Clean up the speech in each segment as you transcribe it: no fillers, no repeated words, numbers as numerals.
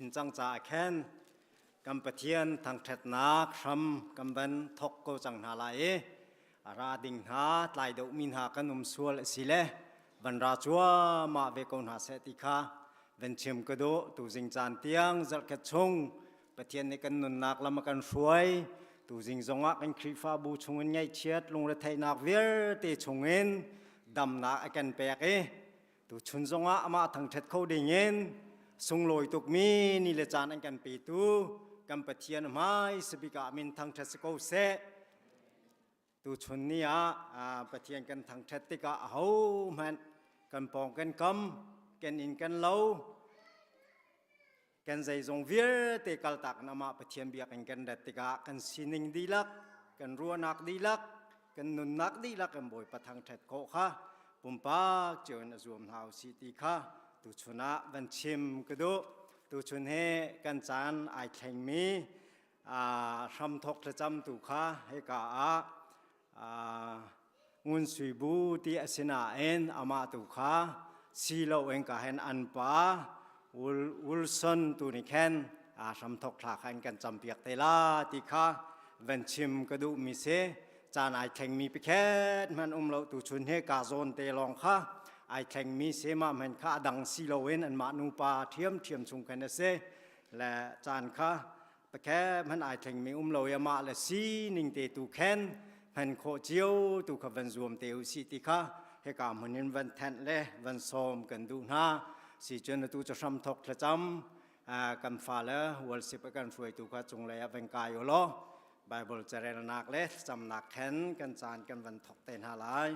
In cang caah khan kan Pathian thangṭhatnak hram kan van thawk ko cang hna lai i a ra ding hna tlai deuhmi hna kan um sual a si le van ra cuahmah ve ko hna seh ti kha van chim ka duh. Tuzing caan tiang zarhkhat chung Pathian nih kan nunnak lam a kan hruai. Tuzing zongah kan Khrihfabu chungin ngaihchiat lungretheihnak vialte chungin damnak a kan pek i Tuchun zongah amah thangṭhat kho dingin sunglawi tukmi ni le caan an kan petu kan Pathian hmai sabik ah min thangṭhat si ko seh. Tuchun ni ah Pathian kan thangṭhat tikah ahohmanh kan pawng kan kam, kan inn kan lo, kan zeizong vialte kaltak in amah Pathian biakinn kan rat tikah kan sining dihlak, kan ruahnak dihlak, kan nunnak dihlak in Bawipa thangṭhat khawh kha pumpak cio in a zuam hna usih ti kha tuchun ah van chim ka duh. Tuchun he kan caan ai thlengmi hramthok thlacam tu kha hika ah Ngun Sui Bu ti a si nain amah tu kha si loin ka hen an pa Wilson tu nih khan hramthok thla kha in kan campiak te la ti kha van chim ka duh mi si. Caan ai thlengmi pikhet hman um lo. Tu chun he ka zawn te lawng kha ai thlengmi si. Mah hman kha a dang si loin an mah nupa ṭhiam ṭhiam chung khan a si le caan kha Pakhe hman ai thlengmi um lo i amah le sining te tu khen hman khawh cio tu kha van zuam te u si ti kha hika hmun in van thenh le van sawm kan duh hna. Si cun atu cu hram thok thlacam kan fale worship a kan hruaitu kha cunglei ah van kai u law Bible carelnak le thlacamnak khen kan caan kan van thok te hna lai.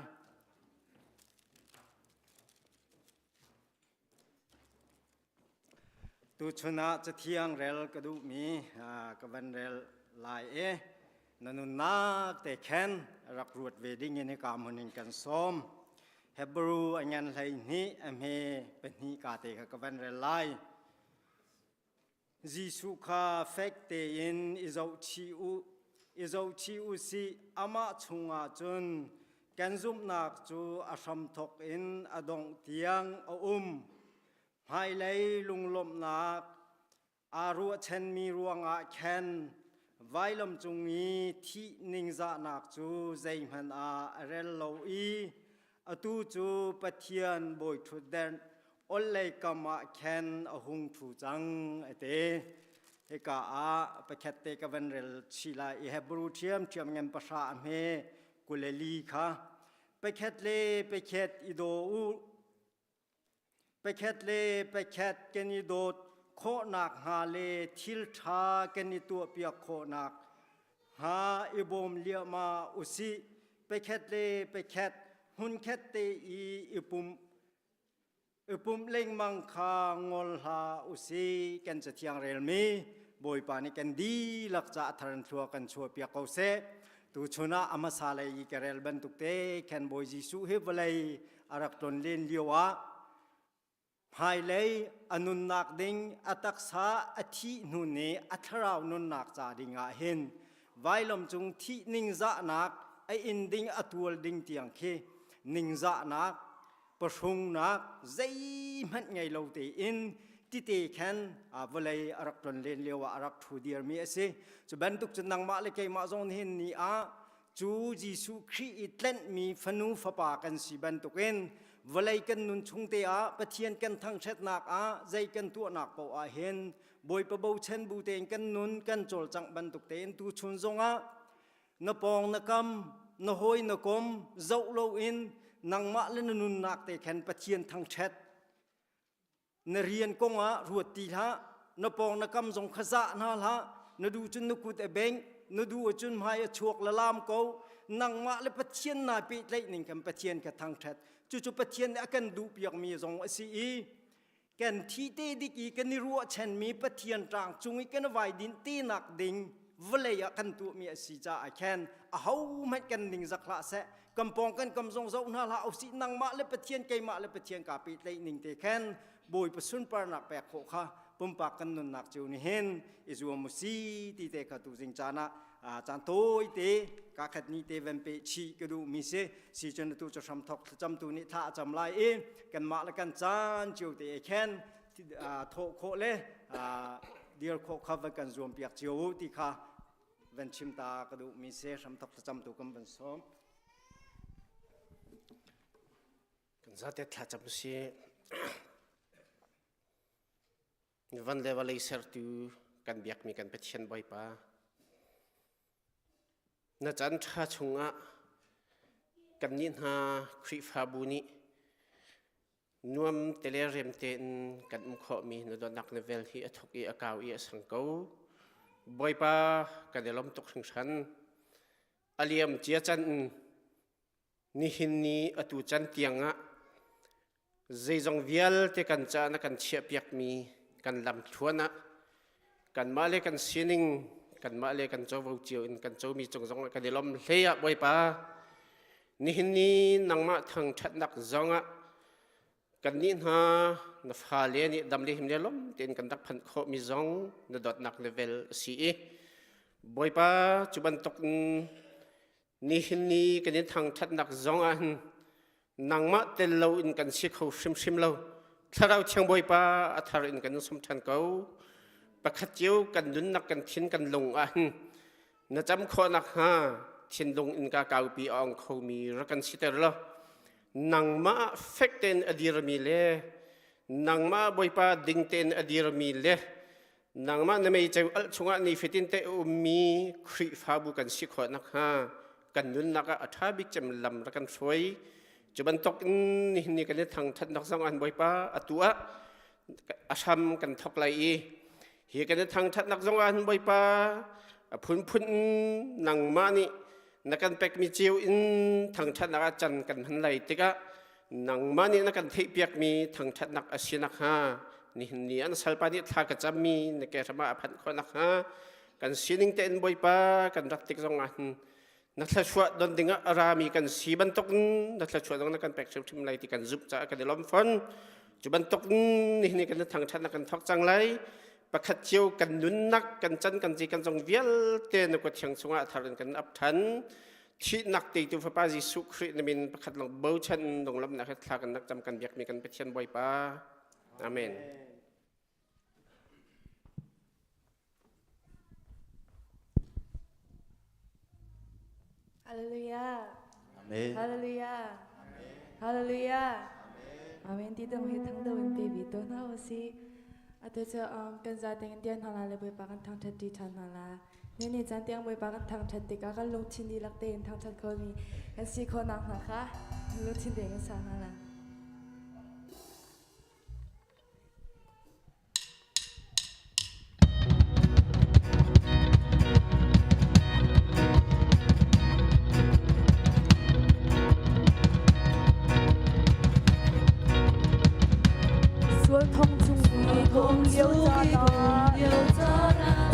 Tuchun ah Cathiang rel ka duhmi ka van rel lai i na nunnak te khen rak ruat ve ding in hika hmun in kan sawm. Hebrew a ngan 12 a hme pahnih ka te kha ka van rel lai. Jesuh kha fek tein i zohchih u, i zohchih u sih. Amah chungah cun kan zumhnak cu a hramthawk in a dongh tiang a um. Hmailei lunglawmhnak aa ruahchanmi ruangah khan vailam cung i thih ningzahnak cu zeihmanh ah a rel lo i atu cu Pathian bawiṭhutdenh ollei kam ah khan a hung ṭhu cang, a ti. Hika ah pakhat te ka van rel chih lai i Hebrew ṭhiamṭhiam ngan pahra a hme 24 kha pakhat le pakhat i daw u. Pakhat le pakhat kan i dawt khawhnak hnga le thil ṭha kan i tuahpiak khawhnak hnga i bawm liahmah usih. Pakhat le pakhat hmunkhat te i i pumh i pumh lengmang kha ngol hlah usih. Kan Cathiang relmi Bawipa nih kan dihlak ca a thar in thlua kan chuahpiak ko seh. Tuchun ah a hmasa lei i ka rel bantuk te khan Bawi Jesuh hi vawlei a rak tlon len lio ah hmailei a nunnak ding a taksa a thih hnu ni a thlarau nunnak ca ding ah hin vailam cung thih ningzahnak a in ding a tual ding tiang khi ningzahnak pahrungnak zeihmanh ngei lo tein tite khan vawlei a rak tlon len lio ah a rak ṭhu dirmi a si. Cu bantuk cun nangmah le keimah zong nihin ni ah cu Jesuh Khrih i tlenhmi fanu fapa kan si bantukin vawlei kan nun chung te ah Pathian kan thangṭhatnak ah zei kan tuahnak paoh ah hin Bawipa bochan bu tein kan nun kan cawlcangh bantuk tein tuchun zongah na pawng na kam na hawi na kom zoh loin nangmah le na nunnak te khan Pathian thangṭhat na rian kong ah ruat ti hlah. Na pawng na kam zong kha zah hna hlah. Na duh cun na kut a bengh, na duh ahcun hmai a chuak la lam ko. Nangmah le Pathian naa pehtlaih ning khan Pathian kha thangṭhat. Cucu Pathian nih a kan duhpiakmi zong a si i kan thi te dik i kan i ruahchanmi Pathian ṭang cung i kan vai din te nak ding vawlei ah kan tuahmi a si caah khan ahohmanh kan ning zak hlah seh, kan pawng kan kam zong zoh hna hlah usih. Nangmah le Pathian, keimah le Pathian kaa pehtlaih ning te khan Bawipa sunparnak pek khawh kha pumpak kan nunnak cio nih hin i zuam usi ti te kha tuzing caan ah caan tawi te ka khat ni te van pe chih ka duh mi si. Si cun atu cu hramthok thlacamtu nih thla a cam lai i kanmah le kan caan cio te khen. thawh khawh le dir khawh kha van kan zuam piak cio u ti kha van chim ta ka duh mi se hramthok thlacam tu kan van sawm. Kan zate thlacam si. Van le vawlei sertu kan biakmi kan Pathian Bawipa na caan ṭha chungah kannih hna Khrihfabu nih nuam te le rem tein kan um khawhmi na dawtnak na vel hi a thuk i a kau i a sang ko. Bawipa kan i lawm tuk hringhran. A liam cia can in Nihin ni atu can tiangah zeizong vialte kan caah na kan chiahpiakmi kan lamthluan ah kanmah le kan sining kanmah le kan covo cio in kan comi cung zong ah kan i lawm hlei ah Bawipa nihin ni nangmah thangṭhatnak zong ah kannih hna na fale nih dam le him le lawm tein kan rak phanh khawhmi zong na dawtnak level a si i Bawipa cu bantuk in Nihin ni kan in thangṭhatnak zong ah hin nangmah tel lo in kan si kho hrimhrim lo. Thlarau Thiang Bawipa a thar in kan in sum ṭhan ko. Pakhat cio kan nunnak kan thin kan lung ah hin na cam khawh nakhnga thinlung in ka kaupi a ong khomi rak kan siter law nangmah fek tein a dirmi le nangmah Bawipa ding tein a dirmi le Nangmah na meiceu alh chungah nifatin te a ummi Khrihfabu kan si khawh nakhnga kan nunnak ah a ṭha bik cem lam rak kan hruai. Cu bantuk in nihin ni kan i thangṭhatnak zong an Bawipa atu ah a hram kan thawk lai i hi kan i thangṭhatnak zong ah Bawipa a phunphun in nangmah nih na kan pekmi cio in thangṭhatnak ah can kan hman lai tikah nangmah nih na kan theihpiakmi thangṭhatnak a si nakhnga nihin ni an salpa nih thla ka cammi na ke hram ah a phanh khawh nakhnga kan sining tein Bawipa kan rak tik zong ah hin na thluachuah don dingah a rami kan si bantuk in na thluachuah zong na kan pek hrimhrim lai ti kan zumh caah kan i lawm fawn cu bantuk in nihin ni kan thangṭhatnak kan thawk cang lai pakhat cio kan nunnak kan can kan ci kan zong vialte na kut thiang chungah a thar in kan ap ṭhan thihnak teitu Fapa Jesuh Khrih na min pakhat lawng bochan lunglamnak he thla kan rak cam kan biakmi kan Pathian Bawipa. Amen. Hallelujah. Amen. Hallelujah. Hallelujah. Amen. Ti dong he thang do in pe bi to na o si. Atu cu kan za teng in tian hna la le Bawipa kan thangṭhat ṭi ṭhan hna la. Ni caan tiang Bawipa kan thangṭhat tikah kan lungthin dihlak tein thangṭhat khomi kan si khawh nakhnga kha lungthin tein kan sa hna la. Sual thong chung i ka um lio caan ah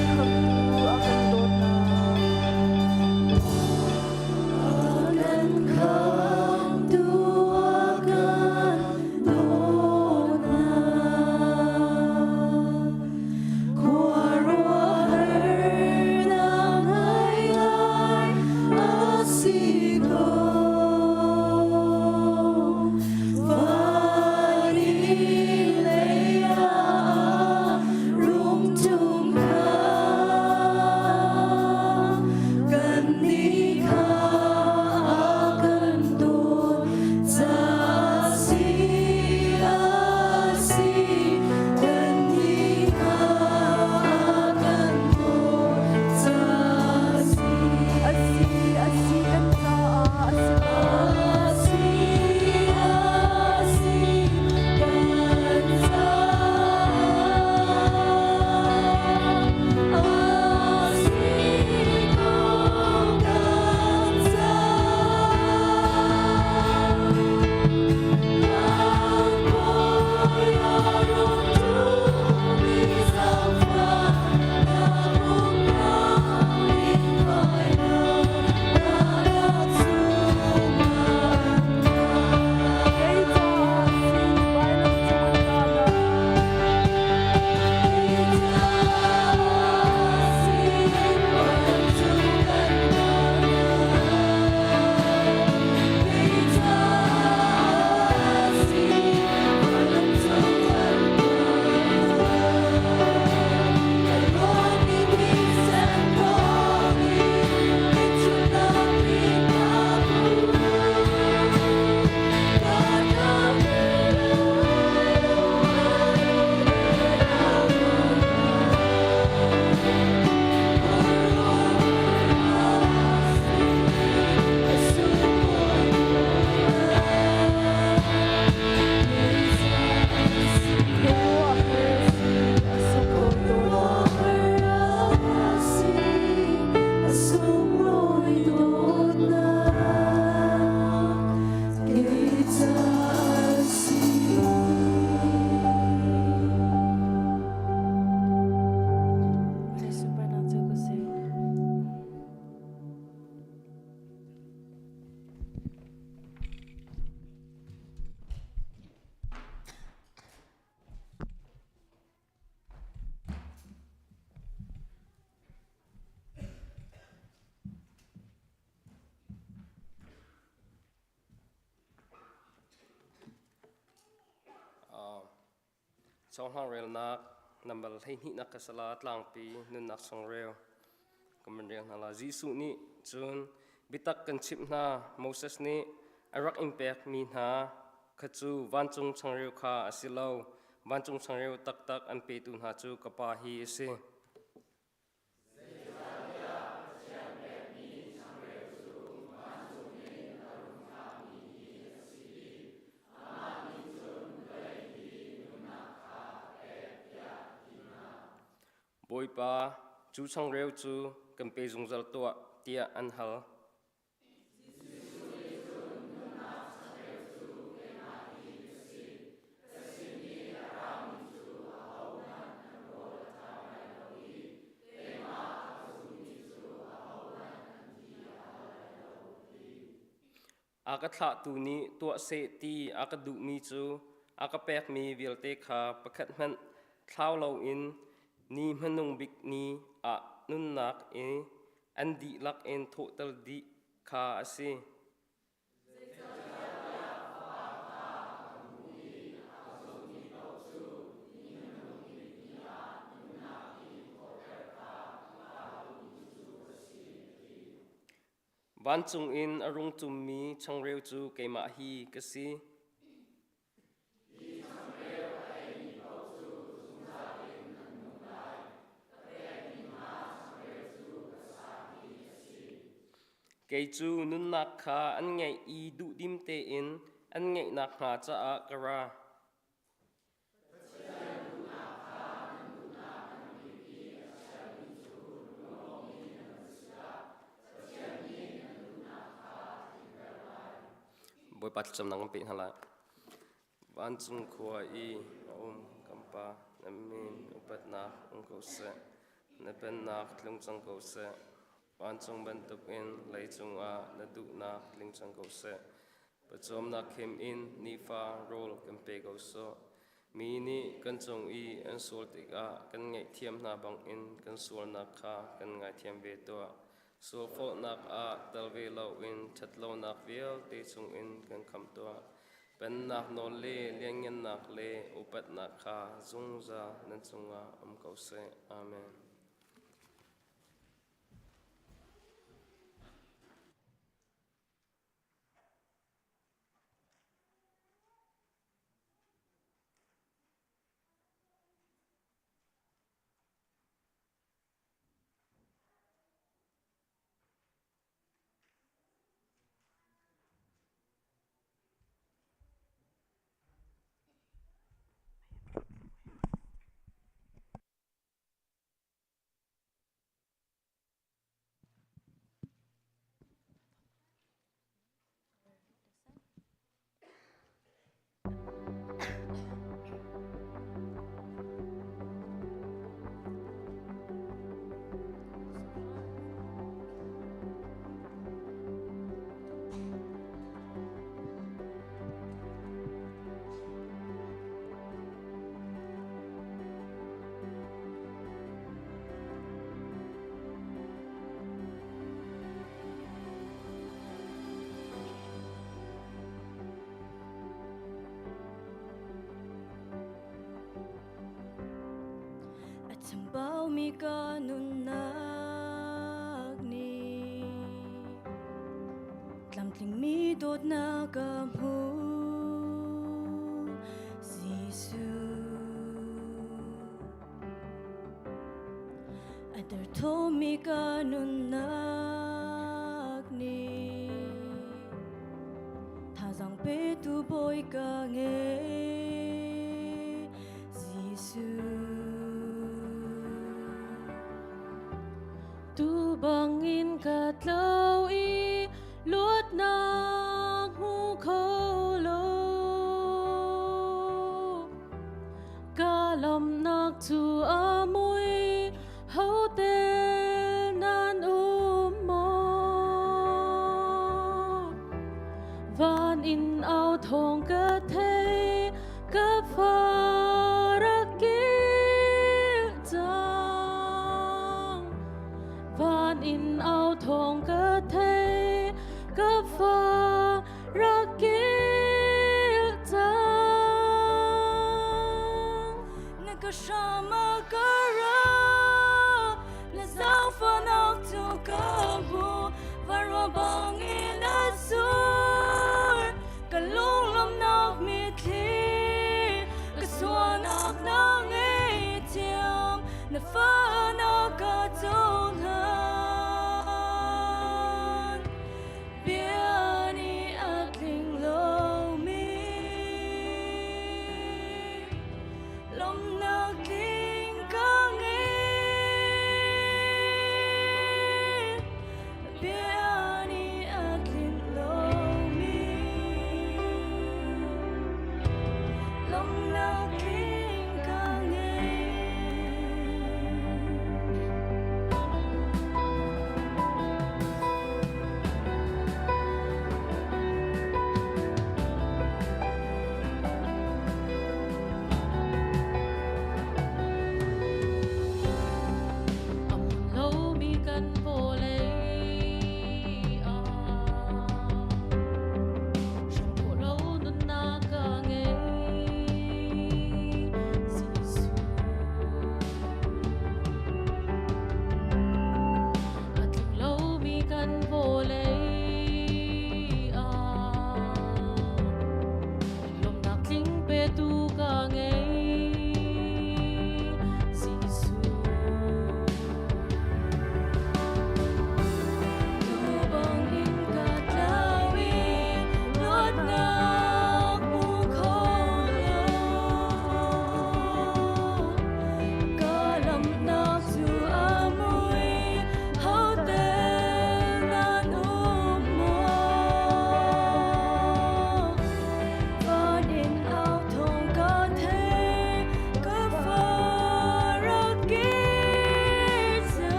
Khamhtu a kan dawtnak. A kan khamhtu a kan dawtnak. Khuaruahharnak ngaingai a si ko. Van in lei ah rungtum kha kannih kha a kan dawt ca si a si kannih kha a kan dawt ca si a si a si kan caah a si a si a si kan caah a si ko kan caah Kei caah si vailam cung an tahnak. Cohlang relnak nambar 12 nak ka sala tlangpi nunnak changreu kan van rel hna la. Jesuh nih cun biatak kan chimh hna Moses nih a rak in pekmi hna kha cu vancung changreu kha a si lo vancung changreu taktak an petu hna cu ka Pa hi a si. Bawipa, cu changreu cu kan pe zungzal tuah, tiah an hal. A ka thlahtu nih tuah seh ti a ka duhmi cu a ka pekmi vialte kha pakhat hmanh thlau loin ni hmanung bik ni ah nunnak i an dihlak in thawhter dih kha a si. Vancung in a rung ṭummi changreu cu keimah hi ka si. Kei cu nunnak kha an ngeih i duhdim tein an ngeih nakhnga caah ka ra. Bawipa thlacamnak kan peh hna lai. Vancung khua i a um kan Pa, na min upatnak um ko seh. Na pennak tlung cang ko seh. Vancung bantukin leicung ah na duhnak tling cang ko seh. Pawcawmnak khim in nifa rawl kan pe ko sawh. Mi nih kan cung i an sual tikah kan ngaihthiam hna bangin kan sualnak kha kan ngaithiam ve tuah. Sualfawhnak ah tel ve loin ṭhatlonak vialte chungin kan khamh tuah. Pennak nawl le lianngannak le upatnak kha zungzal nan cungah um ko seh. Amen. A chambaumi ka nunnak nih tlamtlingmi dawtnak ka hmu Jesuh A derthawmmi ka nunnak nih Thazang petu Bawi ka ngei Jesuh. Tu bangin ka tlo i luatnak hmu kho lo. Ka lawmhnak cu a mui hote nan um maw? Van in au thawng ka thei, ka far a kil cang. Van in au thawng ka thei, ka far a kil cang. Na ka hram a ka ra, na zaangfahnak cu ka hmu, vanruah bangin a sur, ka lunglawmhnak mitthli, ka sualnak na ngaihthiam, na fahnak ka cohlan. Bia nih a tling lomi lawmhnak tling.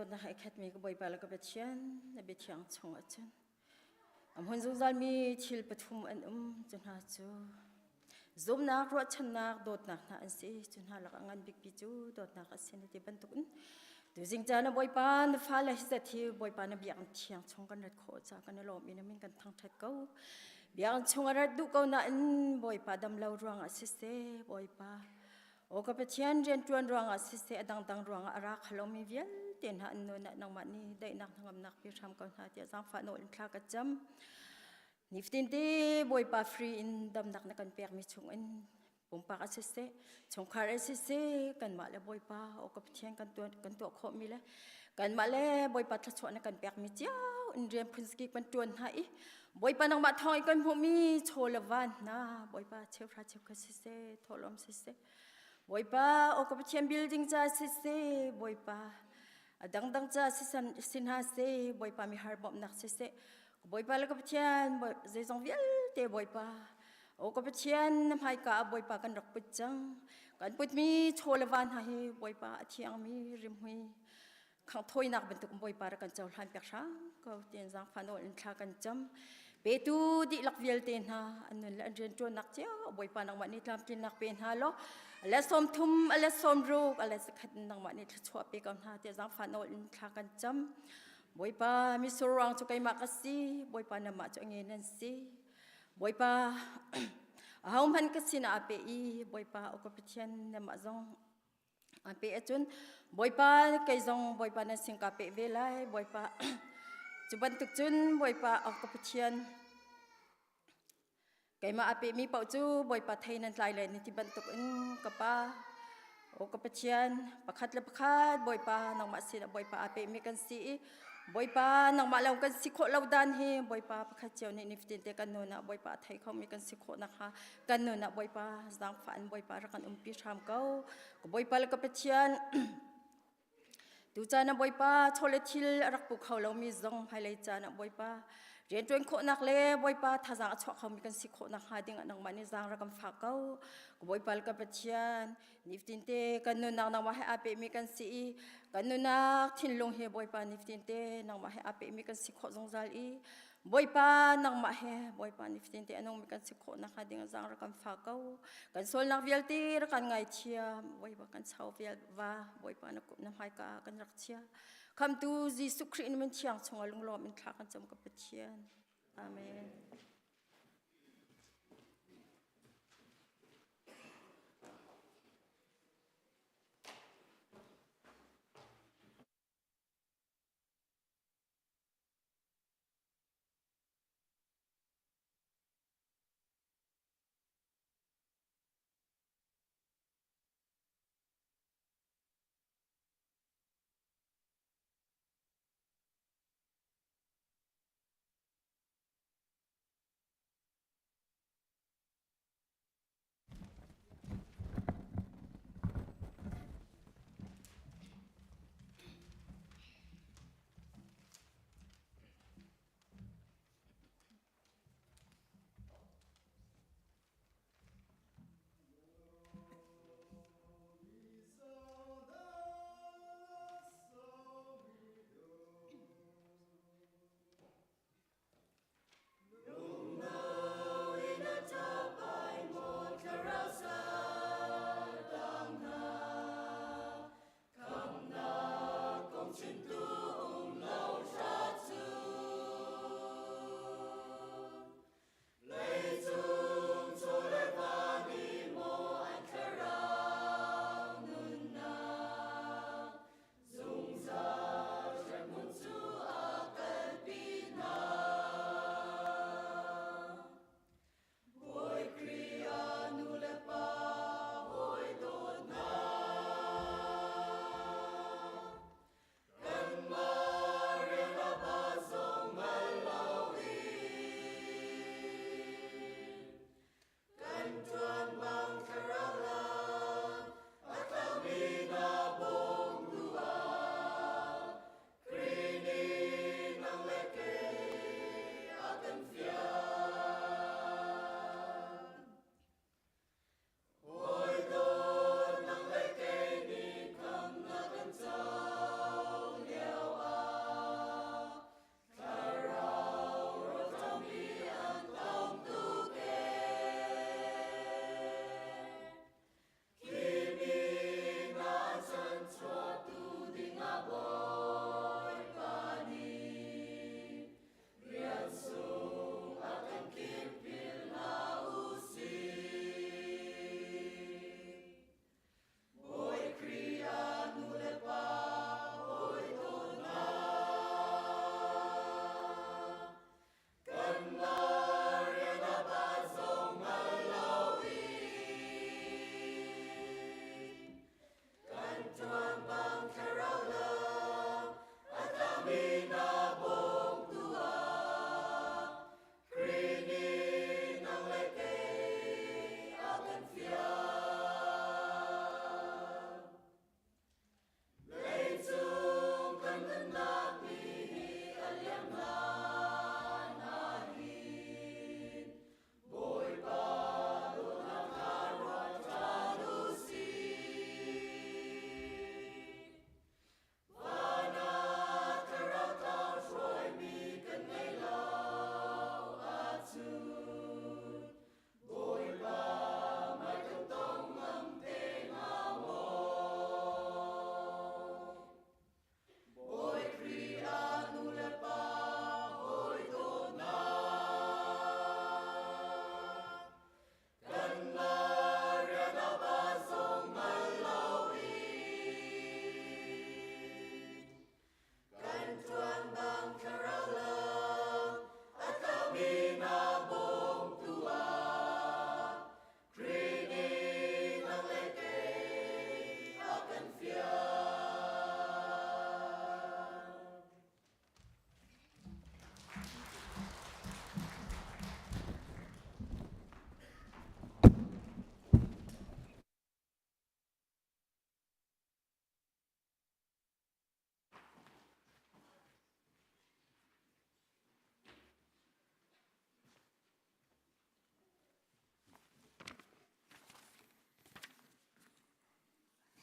Dawtnak he khatmi ka Bawipa le ka Pathian na biathiang chung ahcun a hmun zungzalmi thil pathum an um. Cu hna cu zumnak, ruahchannak, dawtnak hna an si. Cu hna lak a ngan bikpi cu dawtnak a si na ti bantukin tuzing caan ah Bawipa na fale hi zat hi Bawipa na biakinn thiang chung kan rat khawh caah kan i lawm i na min kan thangṭhat ko. Biakinn chung a rat duh ko nain Bawipa dam lo ruangah siseh Bawipa Aw ka Pathian rianṭuan ruangah siseh a dangdang ruangah a ra kho lomi vialte hna an nun ah nangmah nih daihnak hnangamnak pe hram ko hna tiah zaangfah nawl in thla ka cam. Nifatin te Bawipa free in damnak na kan pekmi chungin pumpak a siseh, chungkhar a siseh, kanmah le Bawipa aw ka Pathian kan tuan kan tuah khawhmi le kanmah le Bawipa thluachuah na kan pekmi cio in rian phunski kan ṭuan hna i Bawipa nangmah thawng i kan hmuhmi chaw le van hna Bawipa cheuhra cheukhat siseh thawhlawm siseh Bawipa aw ka Pathian building ca siseh Bawipa a dangdang ca si hna seh Bawipa mihar bawmhnak siseh Bawipa le ka Pathian zeizong vialte Bawipa aw ka Pathian na hmaika ah Bawipa kan rak put cang kan putmi chaw le va hna hi Bawipa a thiangmi rimhmui khanghthawinak bantuk Bawipa rak kan cohlan piak hram ko tiin zaangfah nawl in thla kan cam. Petu dihlak vialte hna an nun le an rianṭuannak cio Bawipa nangmah nih tlamtlinnak pe hna law ale 30 ale 60 ale zakhat nangmah nih thluachuah pe ko hna tiah zaangfah nawl in thla kan cam. Bawipa misur ruang cu keimah ka si Bawipa namah cu a nge nan si. Bawipa ahohmanh ka sinah a pe i Bawipa o ka Pathian namah zong An peh ahcun Bawipa kei zong Bawipa nan sin kaa peh ve lai. Bawipa cu bantuk cun Bawipa a ka Pathian keimah a pehmi paoh cu Bawipa thei nan tlai lai ni ti bantuk in ka pa o ka Pathian pakhat le pakhat Bawipa nangmah sinah Bawipa aa pehmi kan si i Bawipa nangmah lo kan si khawh lo dan hi Bawipa pakhat cio nih nifatin te kan nun ah Bawipa a thei khomi kan si khawh nakhnga kan nun ah Bawipa zaangfah in Bawipa rak kan umpi hram ko. Ka Bawipa le ka Pathian tu caan ah Bawipa chawleh thil a rak pu kho lomi zong hmailei caan ah Bawipa rianṭuan khawhnak le Bawipa thazaang a chuah khomi kan si khawh nakhnga ding ah nangmah nih zaang rak kan fah ko. Ka Bawipa le ka Pathian Nifatin te kan nunnak nangmah he aa pehmi kan si i kan nunnak thinlung hi Bawipa nifatin te nangmah he aa pehmi kan si khawh zungzal i Bawipa nangmah he Bawipa nifatin te a nungmi kan si khawh nakhnga ding zaang rak kan fa ko. Kan sualnak vialte rak kan ngaithiam Bawipa kan chau vial va Bawipa na na hmaika kan rak chia. Khamtu Jesuh Khrih na min thiang chungah lunglawm in thla kan cam ka Pathian. Amen.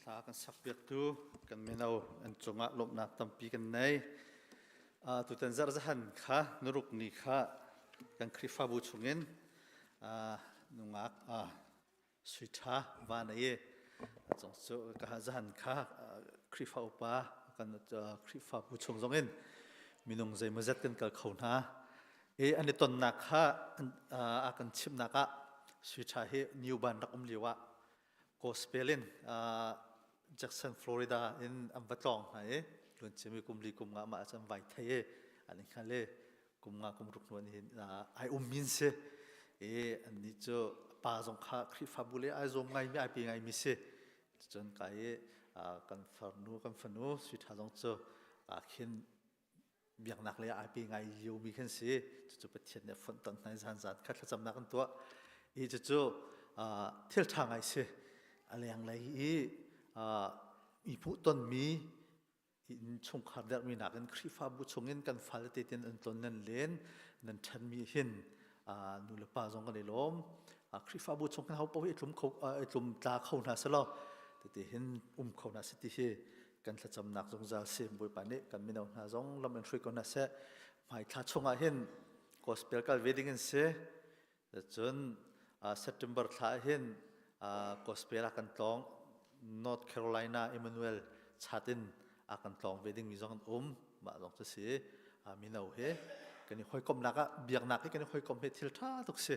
Hla kan sakpiaktu kan mino an cungah lawmhnak tampi kan nei. Tutan zarh zahan kha nuruk ni kha kan Khrihfabu chungin nungak sui ṭha van ei cong cu ka zahan kha Khrihfa upa kan Khrihfabu chung zongin minung zeimawzat kan kal kho hna. I an i tonnak kha a kan chimhnak ah sui ṭha hi New Ban rak um lio ah gospel in Jackson, Florida in an va tlawng hna i luanciami kum li kum nga mah cun vai thei i an i hngal i kum nga kum ruk hnu hin ai um min si i annih cu pa zong kha Khrihfabu le ai zawm ngaimi ai pe ngaimi si. Cun ka i kan farnu kan fanu sui ṭha zong cu khin biaknak lei ai pe ngai liomi khan si. Cucu Pathian nih fonh ton hna i zan zan kha thlacamnak an tuah i cucu thil ṭha ngai si. A lenglei i mi hmuh tonmi inn chungkhar derhmi nakin Khrihfabu chungin kan fale te tin an tlon nan len nan ṭhanmi hin nu le pa zong kan i lawm. Khrihfabu chung kan ho paoh hi tlum kho tlum tla kho hna selaw tete hin um kho hna si ti hi kan thlacamnak zungzal si. Bawipa nih kan mino hna zong lam in hruai ko hna seh. Hmaithla chungah hin gospel kal ve ding in si. Cun September thla ah hin gospel ah kan tlawng. North Carolina Emmanuel chat in a kan tlawng ve dingmi zong an um. Mah zong cu si. Mino he kan i hawikomnak ah biaknak hi kan i hawikom he thil ṭha tuk si.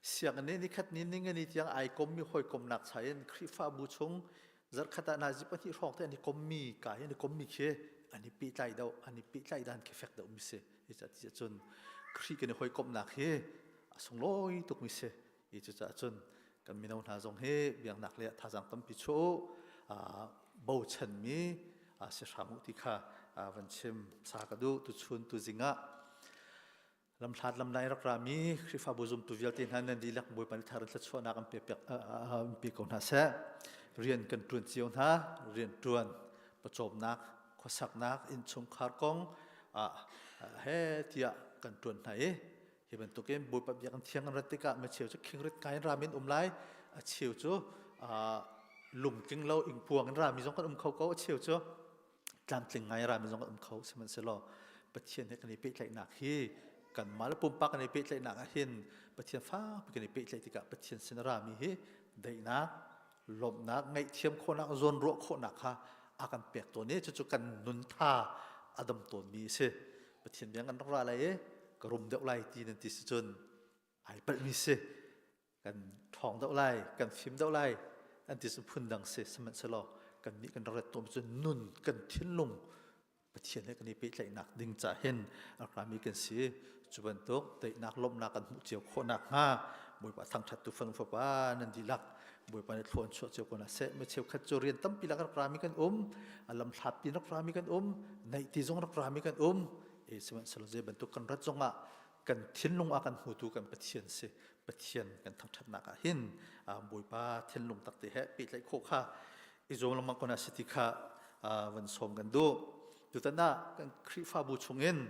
Sianginn nih nikhat ni ningani tiang ai kommi hawikomnak cha in Khrihfabu chung zarkhat ah nazi pahnih hrawng te an i kommi ka hi an i kommi khi an i pehtlai deuh, an i pehtlai dan khi fek deuh mi si. Hi ca ti cun Khrih kan i hawikomhnak hi a sunglawi tuk mi si. Hi cucaah cun kan mino hna zong hi biaknak le thazaang tampi chu bochan mi si hram u ti kha van chim sa ka duh. Tuchun tuzing ah lamhlat lamlai rak rami Khrihfabu zumtu vialte hna nan dihlak Bawipa nih thar in thluachuahnak an pe an pe ko hna seh. Rian kan ṭuan cio hna. Rian ṭuan pawcawmnak, khuasaknak, innchungkhar kong he tiah kan ṭuan hna i hi bantukin Bawipa biakinn thiang an rat tikah micheu cu khingrit ngai in rami an um lai, a cheu cu lungtling lo ingpuang in rami zong kan um kho ko, a cheu cu tlamtling ngai rami zong kan um kho. Sihmanhsehlaw Pathian he kan i pehtlaihnak hi kanmah le pumpak kan i pehtlaihnak ah hin Pathian fakpi kan i pehtlaih tikah Pathian sin a rami hi daihnak, lawmhnak, ngaihthiam khawhnak, zawnruah khawhnak kha a kan pek tawn i cucu kan nun tha a dam tawnmi a si. Pathian biang kan rak ra lai i ka rum deuh lai ti nan ti si cun ai palhmi si. Kan ṭhawng deuh lai, kan fim deuh lai an ti cu phundang si. Sihmanhsehlaw kan nih kan rak ret tawn cu nun kan thinlung Pathian he kan i pehtlaihnak ding ca hin a rami kan si. Cu bantuk daihnak, lawmhnak kan hmuh cio khawh nakhnga Bawipa thangṭhat tu fanu fapa nan dihlak Bawipa nih thlua an chuah cio ko hna seh. Mi cheukhat cu rian tampi lak rak rami kan um, a lam hlatpi rak rami kan um, naih ti zong rak rami kan um. E sihmanhsehlaw zei bantuk kan rat zongah kan thinlung ah kan hmutu kan Pathian si. Pathian kan thangṭhatnak ah hin Bawipa thinlung takte he pehtlaih khawh kha i zuam lengmang ko hna si ti kha van sawm kan duh. Tutan ah kan Khrihfabu chungin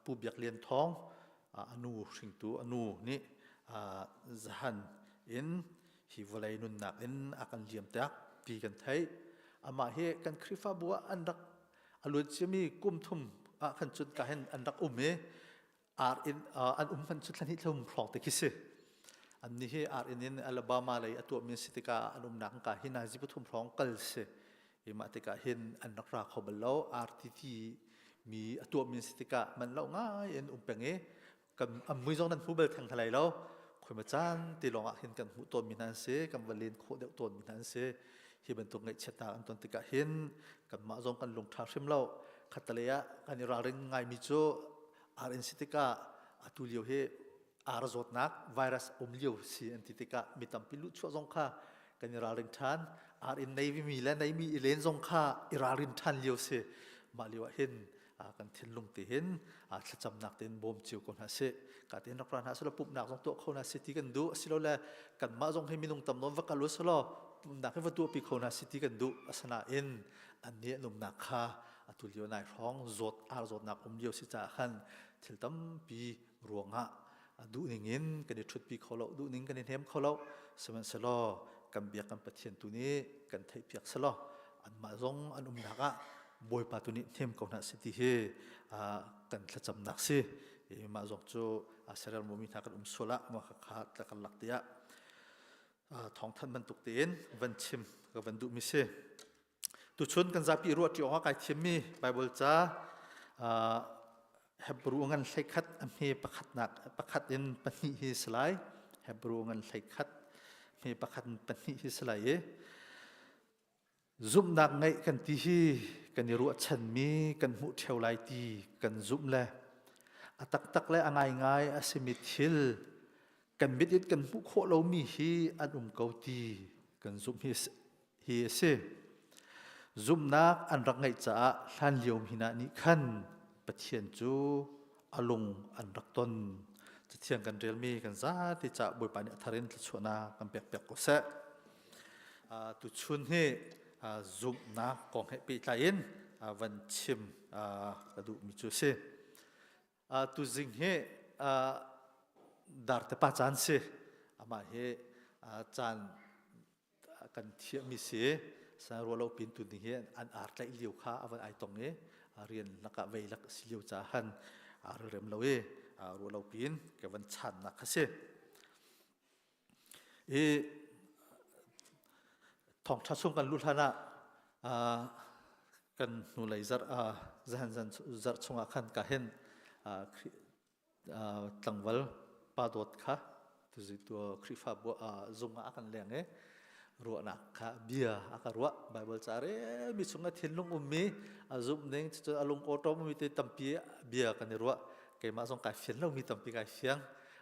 Pu Biak Lian Thawng a nu hringtu a nu nih zahan in hi vawlei nunnak in a kan liam tak ti kan theih. Amah hi kan Khrihfabu ah an rak a luan ciami kum thum ah khan cun ka hin an rak um i ar in an um hmanh cu thlahnih thlum hrawng te khi si. An nih hi ar in in Alabama lei a tuahmi si tikah an umnak ka hi nazi pathum hrawng kal si. I mah tikah hin an rak ra kho bal lo. RTT mi a tuahmi si tikah man lo ngai in um peng i kan an mui zong nan hmu bal theng hlei lo. Khoi caan ti lawng ah hin kan hmuh tawnmi hna an si, kan va len khawh deuh tawnmi hna an si. Hi bantuk ngaihchiatnak an ton tikah hin kanmah zong kan lungṭha hrim lo. Khattalei ah kan i ralring ngaimi cu ar in si tikah atu lio hi ar zawtnak virus um lio si an ti tikah mi tampi luhchuah zong kha kan i ralring ṭhan. Ar in nei mi le nei mi i len zong kha i ralrin ṭhan lio si. Mah lio ah hin kan thinlung te hin thlacamnak tein bawm cio ko hna sih. Ka tein rak ra hna selaw pumhnak zong tuah kho hna sih ti kan duh. Asilole kanmah zong hi minung tam nawn va kal u selaw pumhnak hi va tuahpi kho hna sih ti kan duh. Asinain annih an umnak kha atu lio nai hrawng zawt ar zawtnak um lio si caah khan thil tampi ruangah duh ning in kan i ṭhutpi kho lo, duh ning kan i hnem kho lo. Sihmanhsehlaw. Kan biak kan Pathian tu nih kan theihpiak selaw anmah zong an umnak ah Bawipa tu nih hnem ko hna seh ti hi kan thlacamnak si. Mah zong cu Israel mi hna kan um sual ah mah kha tla kan lak tiah thawngthanh bantuk tein van chim ka van duhmi si. Tuchun kan zapi ruah ṭi awk kai thiammi Bible ca Hebrew ngan 11 a hme pakhatnak pakhat in pahnih hi si lai. Hebrew ngan 11 hme pakhat in pahnih hi si lai i zumhnak ngeih kan ti hi kan i ruahchanmi kan hmuh ṭheo lai ti kan zumh le a taktak le a ngaingai a simi thil kan mit in kan hmuh khawh lomi hi an um ko ti kan zumh hi hi a si. Zumhnak an rak ngeih caah hlanlio mi hna nih khan Pathian cu a lung an rak ton. Cathiang kan relmi kan zate caah Bawipa nih a thar in thluachuahnak kan pekpiak ko seh. Tuchun hi zumhnak kong he pehtlai in van chim ka duhmi cu a si. Tuzing hi darte pa caan si. Amah hi caan kan thiahmi si san ruah lo pin tu ding hi an ar tlaih lio kha a van ai tong i rian lakah vei lak si lio ca han rem lo i ruah lo pin ka van channak kha si i thawngtha chung kan luh hlan ah kan hnulei zarh zahan zan zarh chungah khan ka hin tlangval pa dawt kha tuzi tu Khrihfabu zung ah a kan leng i ruahnak kha bia a ka ruah Bible ca rel mi chung a thinlung ummi a zumh ning cucu a lung awṭawm mi te tampi bia kan i ruah keimah zong kai fian lomi tampi kai fiang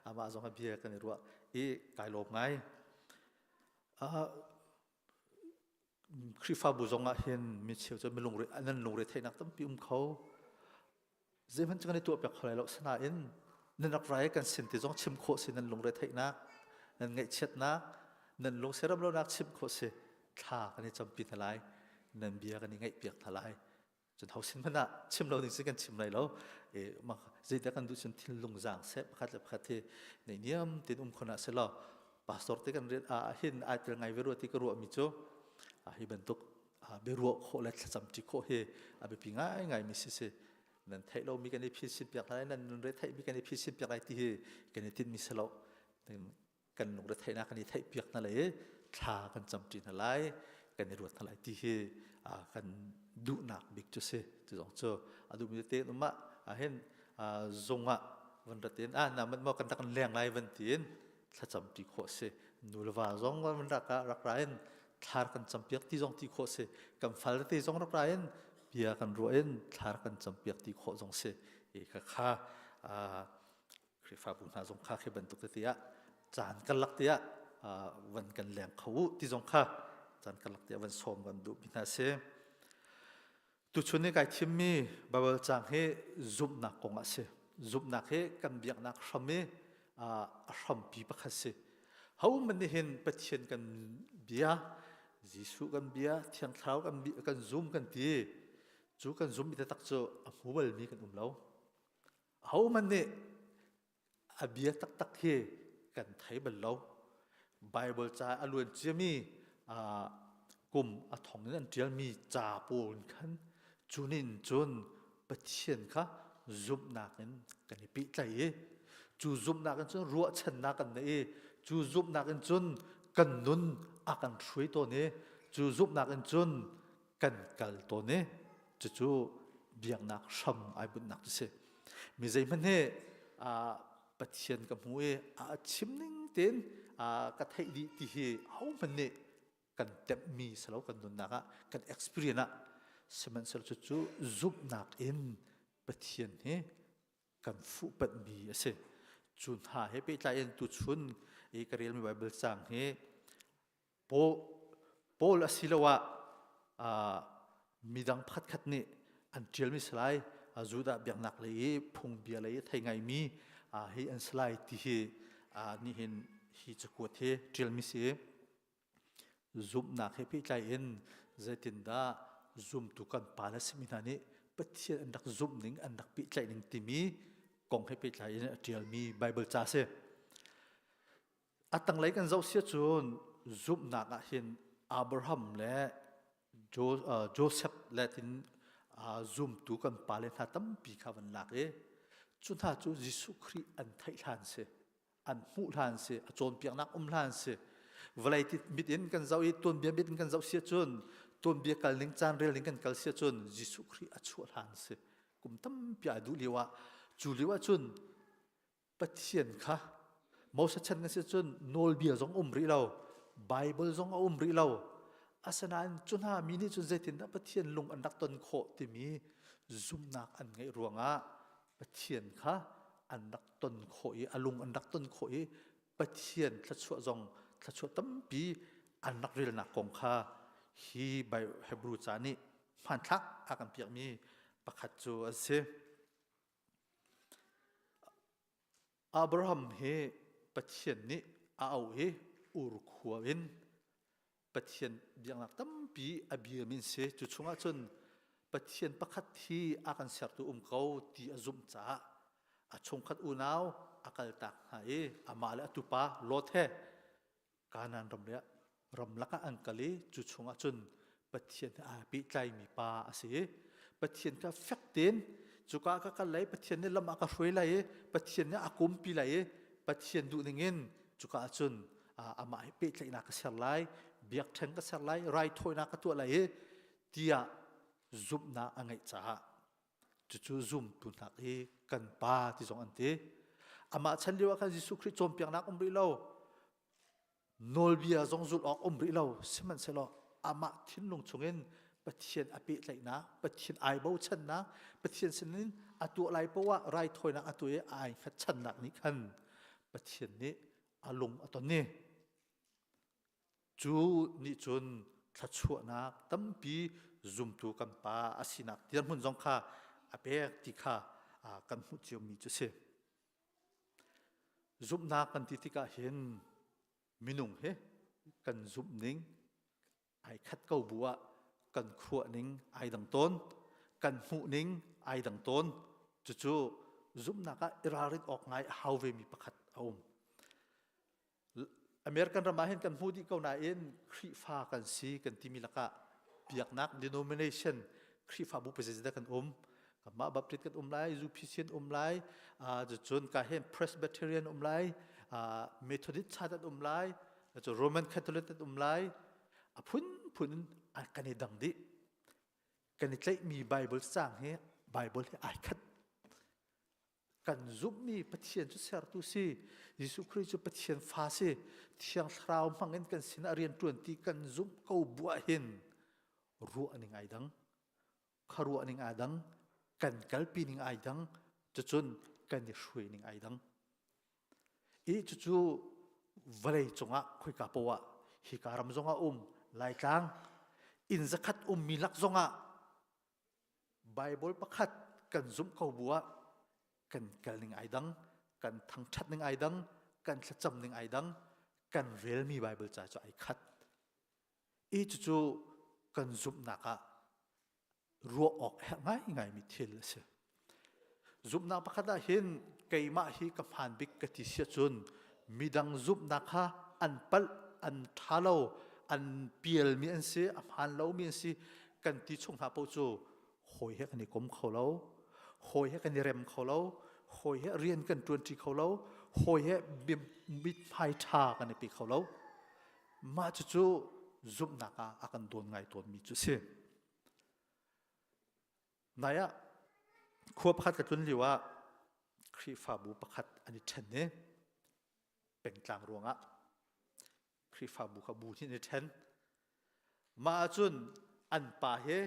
amah zong a bia kan i ruah i kai lawm ngai Khrihfabu zong ah hin mi cheu cu mi lungre nan lungre theihnak tampi um kho Zeihmanh cu kan i tuahpiak kho lai lo. Sinain nan rak ra i kan sin ti zong chim khawh si nan lungre theihnak, nan ngaihchiatnak, nan lungsiram lonak chim khawh si. Thla kan i campi hna lai. Nan bia kan i ngaihpiak hna lai. Cun ho sin hmanh ah chim lo ding si kan chim lai lo. E, zeidah kan duh cun thinlung zaang seh pakhat le pakhat hi neihniam tin um khon ah si law pastor te kan rian ah hin ai tel ngai ve rua ti ka ruahmi cu hi bantuk biaruah khawh le thlacam ṭi khawh hi a biapi ngaingai mi si si nan theih lomi kan i phisin piak lai nan lungre theihmi kan i phisin piak lai ti hi kan i tinhmi si lo kan lungre theihnak kan i theih piak hna lai i thla kan cam ṭi hna lai kan i ruat hna lai ti hi kan duhnak bik cu si cu zong cu a duhmi te um ah hin zung ah van rat in ah na man maw kan rak leng lai van tiin thlacam ṭi khawh si nu le va zong van rak rak ra in thlar kan campiak ti zong ti khawh si kan fal te zong rak ra in bia kan ruah in thlar kan campiak ti khawh zong si i kha kha Khrihfabu hna zong kha khi bantuk te tiah caan kan lak tiah van kan leng kho u ti zong kha caan kan lak tiah van sawm kan duh mi hna si Tuchun ni kai thimmi Bible caang hi zumhnak kong a si. Zumhnak hi kan biaknak hram i a hrampi pakhat si. Hohmanh nih hin Pathian kan bia, Jesuh kan bia, Thiang Thlarau kan, kan zum kan ti. Cu kan zummi taktak cu a hmu balmi kan um lo. Hohmanh nih a bia taktak hi kan thei bal lo. Bible ca a luan ciami kum a thong in an ṭialmi ca pawl khan cu nin cun Pathian kha zumhnak in kan i pehtlaih i cu zumhnak in cun ruahchannak kan nei i cu zumhnak in cun kan nun a kan hruai tawn i cu zumhnak in cun kan kal tawn i cucu biaknak hram ai bunhnak cu si mi zeihmanh hi Pathian ka hmu i a chim ning tein ka theih dih ti hi hohmanh nih kan temhmi si lo kan nunnak ah kan experience ah sihmanhsehlaw cucu zumhnak in Pathian hi kan fuhpanhmi a si cu hna he pehtlai in tuchun i ka relmi Bible cang hi Paul asiloah midang pakhatkhat nih an ṭialmi si lai, Judah biaknak lei i phungbia lei i thei ngaimi hi an si lai ti hi nihin hi cakuat hi ṭialmi si. Zumhnak he pehtlai in zeitindah zumtu kan pale simi hna nih Pathian an rak zumh ning, an rak pehtlaih ning timi kong he pehtlai in a ṭialmi Baibal ca a si. A tanglei kan zoh si ahcun zumhnak ah hin Abraham le Joseph le tin zumtu kan pale hna tampi kha van lak i cu hna cu Jesuh Khrih an theih hlan si an hmuh hlan si a cawnpiaknak um hlan si vawlei mit in kan zoh i tuanbia mit in kan zoh si ahcun tuanbia kal ning caan rel ning kan kal si ahcun Jesuh Khrih a chuah hlan si kum tampi a duh lio ah cu lio ahcun Pathian kha Moses chan kan si cun nawlbia zong um rih lo Bible zong a um rih lo asinain cu hna mi nih cun zeitindah Pathian lung an rak ton khawh timi zumhnak an ngeih ruangah Pathian kha an rak ton khawh i a lung an rak ton khawh i Pathian thluachuah zong thluachuah tampi an rak relnak kong kha hi Hebrew ca nih hmanthlak a kan piakmi pakhat cu a si. Abraham hi Pathian nih a auh i Ur khua in Pathian biaknak tampi a biami an si. Cu chungah cun Pathian pakhat hi a kan sertu um ko ti a zumh caah a chungkhat unau a kaltak hna i amah le a tupa Lot he Kanaan ram le ramlak ah an kal i cu chungah cun Pathian he aa pehtlaimi pa a si i Pathian kha fek tein cuka ka kal lai Pathian nih lam a ka hruai lai i Pathian nih a kumpi lai i Pathian duh ningin cuka ah cun amah he pehtlaihnak ka ser lai biakṭheng ka ser lai raithawinak ka tuah lai i tiah zumhnak a ngeih caah Cucu zumtu hna hi kan pa ti zong an ti. Amah chan lio ah khan Jesuh Khrih cawnpiaknak um rih lo. Nawlbia zong zulh awk um rih lo. Sihmanhsehlaw amah thinlung chungin Pathian a pehtlaihnak, Pathian ai bochannak, Pathian sinin a tuah lai poah raithawinak a tuah i ai hngatchannak nih khan Pathian nih a lung a ton i Cu nih cun thluachuahnak tampi zumtu kan pa a sinak dirhmun zong kha a pek ti kha kan hmuh ciomi cu si. Zumhnak kan ti tikah hin minung hi kan zumhning ai khat ko bu ah kan khuahning ai dang tawn, kan hmuhning ai dang tawn. Cucu zumhnak ah i ralrin awk ngai a hau vemi pakhat a um. American ram ah hin kan hmu dih ko nain Khrihfa kan si kan timi lakah biaknak denomination Khrihfabu pazizdah kan um. Kanmah Baptist kan um lai, UPC an um lai, cun ka hin Presbyterian um lai, Methodist Church an um lai, cun Roman Catholic an um lai. A phunphun in kan i dang dih. Kan i tlaihmi Bible cang hi Bible hi ai khat. Kan zumhmi Pathian cu sertu si, Jesuh Khrih cu Pathian fa si, Thiang Thlarau hmangin kan sinah rian ṭuan ti kan zumh ko buah hin ruah ning ai dang, khuaruah ning ai dang, kan kalpi ning ai dang, cucun kan i hruai ning ai dang. I cucu vawlei cungah khoika poah hika ram zongah um, Laitlang, inn zakhat ummi lak zongah Bible pakhat kan zumh ko bu ah kan kal ning ai dang, kan thangṭhat ning ai dang, kan thlacam ning ai dang, kan relmi Bible ca cu ai khat. I cucu kan zumhnak ah ruah awk herh ngaingaimi thil a si. Zumhnak pakhat ah hin keimah hi ka hmaan bik ka ti si ahcun midang zumhnak kha an palh, an ṭha lo, an pialmi an si, a hmaan lomi an si kan ti chung hna paoh cu hawi he kan i kom kho lo, hawi he kan i rem kho lo, hawi he rian kan ṭuanṭi kho lo, hawi he mithmai ṭha kan i pe kho lo. Mah cucu zumhnak ah a kan dawn ngai tawnmi cu a si. Nai ah khua pakhat ka tlun lio ah Khrihfabu pakhat an i ṭhen i pengtlang ruangah Khrihfabu kha bu hnih an i ṭhen. Mah ahcun an pa hi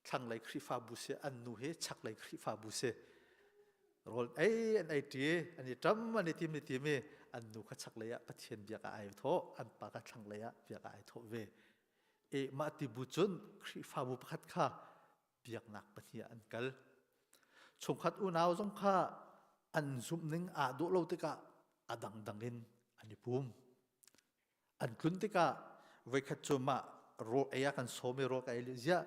thlanglei Khrihfabu si, an nu hi chaklei Khrihfabu si. Rawl ei an ei ṭi, an i ṭam an i tim i tim i an nu kha chaklei ah Pathian biak ah ai thawh, an pa kha thlanglei ah biak ah ai thawh ve. E mah ti bu cun Khrihfabu pakhat kha biaknak pahnih ah an kal. Chungkhat unau zong kha an zumhning aa dawh lo tikah a dangdang in an i pum. An tlun tikah voikhat cu mah rawl ei ah kan sawm i rawl ka ei ziah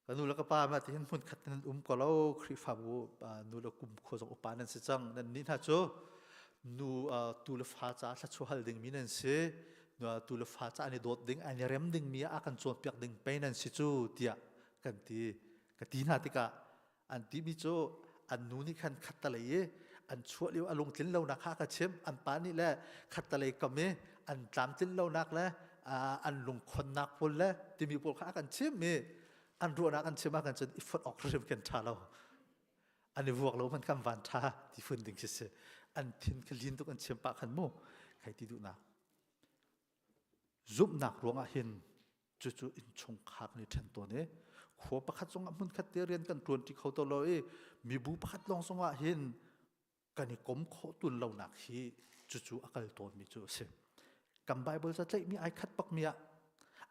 ka nu le ka pa ma tihin hmun khat nan um ko lo Khrihfabu nu le kum khua zong upa nan si cang nan nih hna cu nu tu le fa ca thluachuah hal dingmi nan si. tu le fa ca an i dawt ding an i rem ding mi ah a kan cawnpiak ding pei nan si cu tiah kan ti ka ti hna tikah an timi cu an nu nih khan khattalei i an chuah lio a lungtlin lonak kha ka chimh an pa nih le khattalei kam i an tlamtlin lonak le an lungkhonnak pawl le timi pawl kha a kan chimh i an ruahnak an chim ah kan cun i fonh awk hrim kan ṭha lo an i vuak lo hmanh kan van ṭha ti phun ding khi si an thin kha lin tuk an chim pah khan mu khai ti duhnak Zumhnak ruangah hin cucu innchungkhar nih ṭhen tawn i khua pakhat zongah hmunkhat te rian kan ṭuanṭi kho to lo i mibu pakhat lawng zongah hin kan i kom khawh tun lonak hi cucu a kal tawnmi cu a si. Kan Bible ca tlaihmi ai khat bakmi ah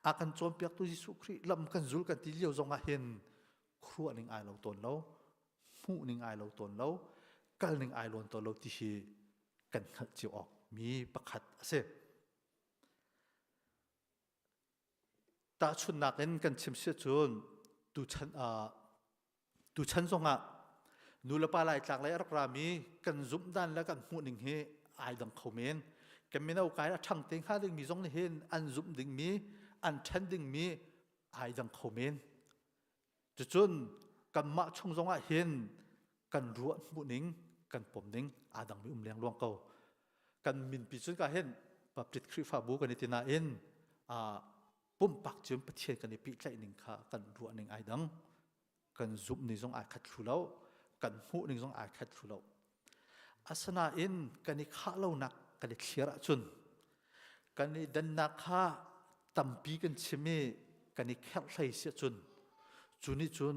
a kan cawnpiaktu Jesuh Khrih lam kan zul kan ti lio zongah hin khuaruah ning ai lo tawn lo, hmuh ning ai lo tawn lo, kal ning ai lawn tawn lo ti hi kan hngalh cio awk mi pakhat a si. Tahchunhnak in kan chim si cun tuchan uh, tuchan zongah nulepa Laitlang lei a rak rami kan zumh dan le kan hmuh ning hi ai dang kho men. Kan mino kai a ṭhang te hnga dingmi zong nih hin an zumh dingmi, an ṭhen dingmi ai dang kho men. Cucun kanmah chung zongah hin kan ruah hmuh ning, kan pom ning aa dangmi um lengluang ko. Kan minpi cun ka hin Baptist Khrihfabu kan i ti nain pumpak cun Pathian kan i pehtlaih ning kha kan ruah ning ai dang. Kan zumh ning zong ai khat thlu lo, kan hmuh ning zong ai khat thlu lo. Asinain kan i khah lonak kan i thliar ahcun kan i dannak kha tampi kan chim i kan i kherhhlei si ahcun cu nih cun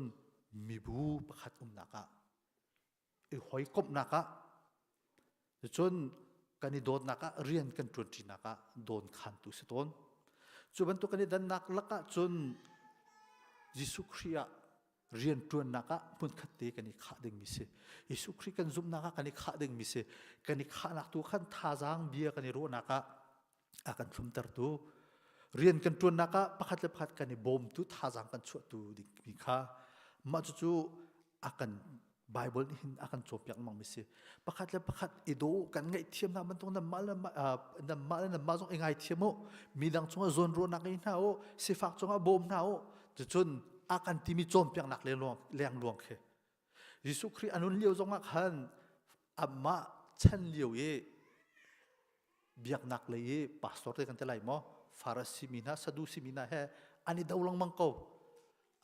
mibu pakhat umnak ah i hawikomhnak ah cun kan i dawtnak ah rian kan ṭuanṭinak ah dawnkhantu si tawn. Cu bantuk kan i dannak lakah cun Jesuh Khrih ah rianṭuannak ah hmunkhat te kan i khah dingmi si. Jesuh Khrih kan zumhnak ah kan i khah dingmi si. Kan i khahnak tu khan thazaang bia kan i ruahnak ah a kan thlumtertu rian kan ṭuannak ah pakhat le pakhat kan i bawmtu thazaang kan chuahtu dingmi kha mah cucu a kan Bible nih hin a kan cawnpiak lengmang mi si. Pakhat le pakhat i daw kan ngaihthiam hna bantuk nanmah le nanmah le nanmah zong i ngaithiam u. Midang cungah zawnruahnak ngei hna u, sifak cungah bawm hna u. Cucun a kan timi cawnpiaknak lengluang lengluang khi. Jesuh Khrih a nun lio zongah khan amah chan lio i biaknak lei i pastor te kan ti lai maw Farasi mi hna Sadusi mi hna he an i do lengmang ko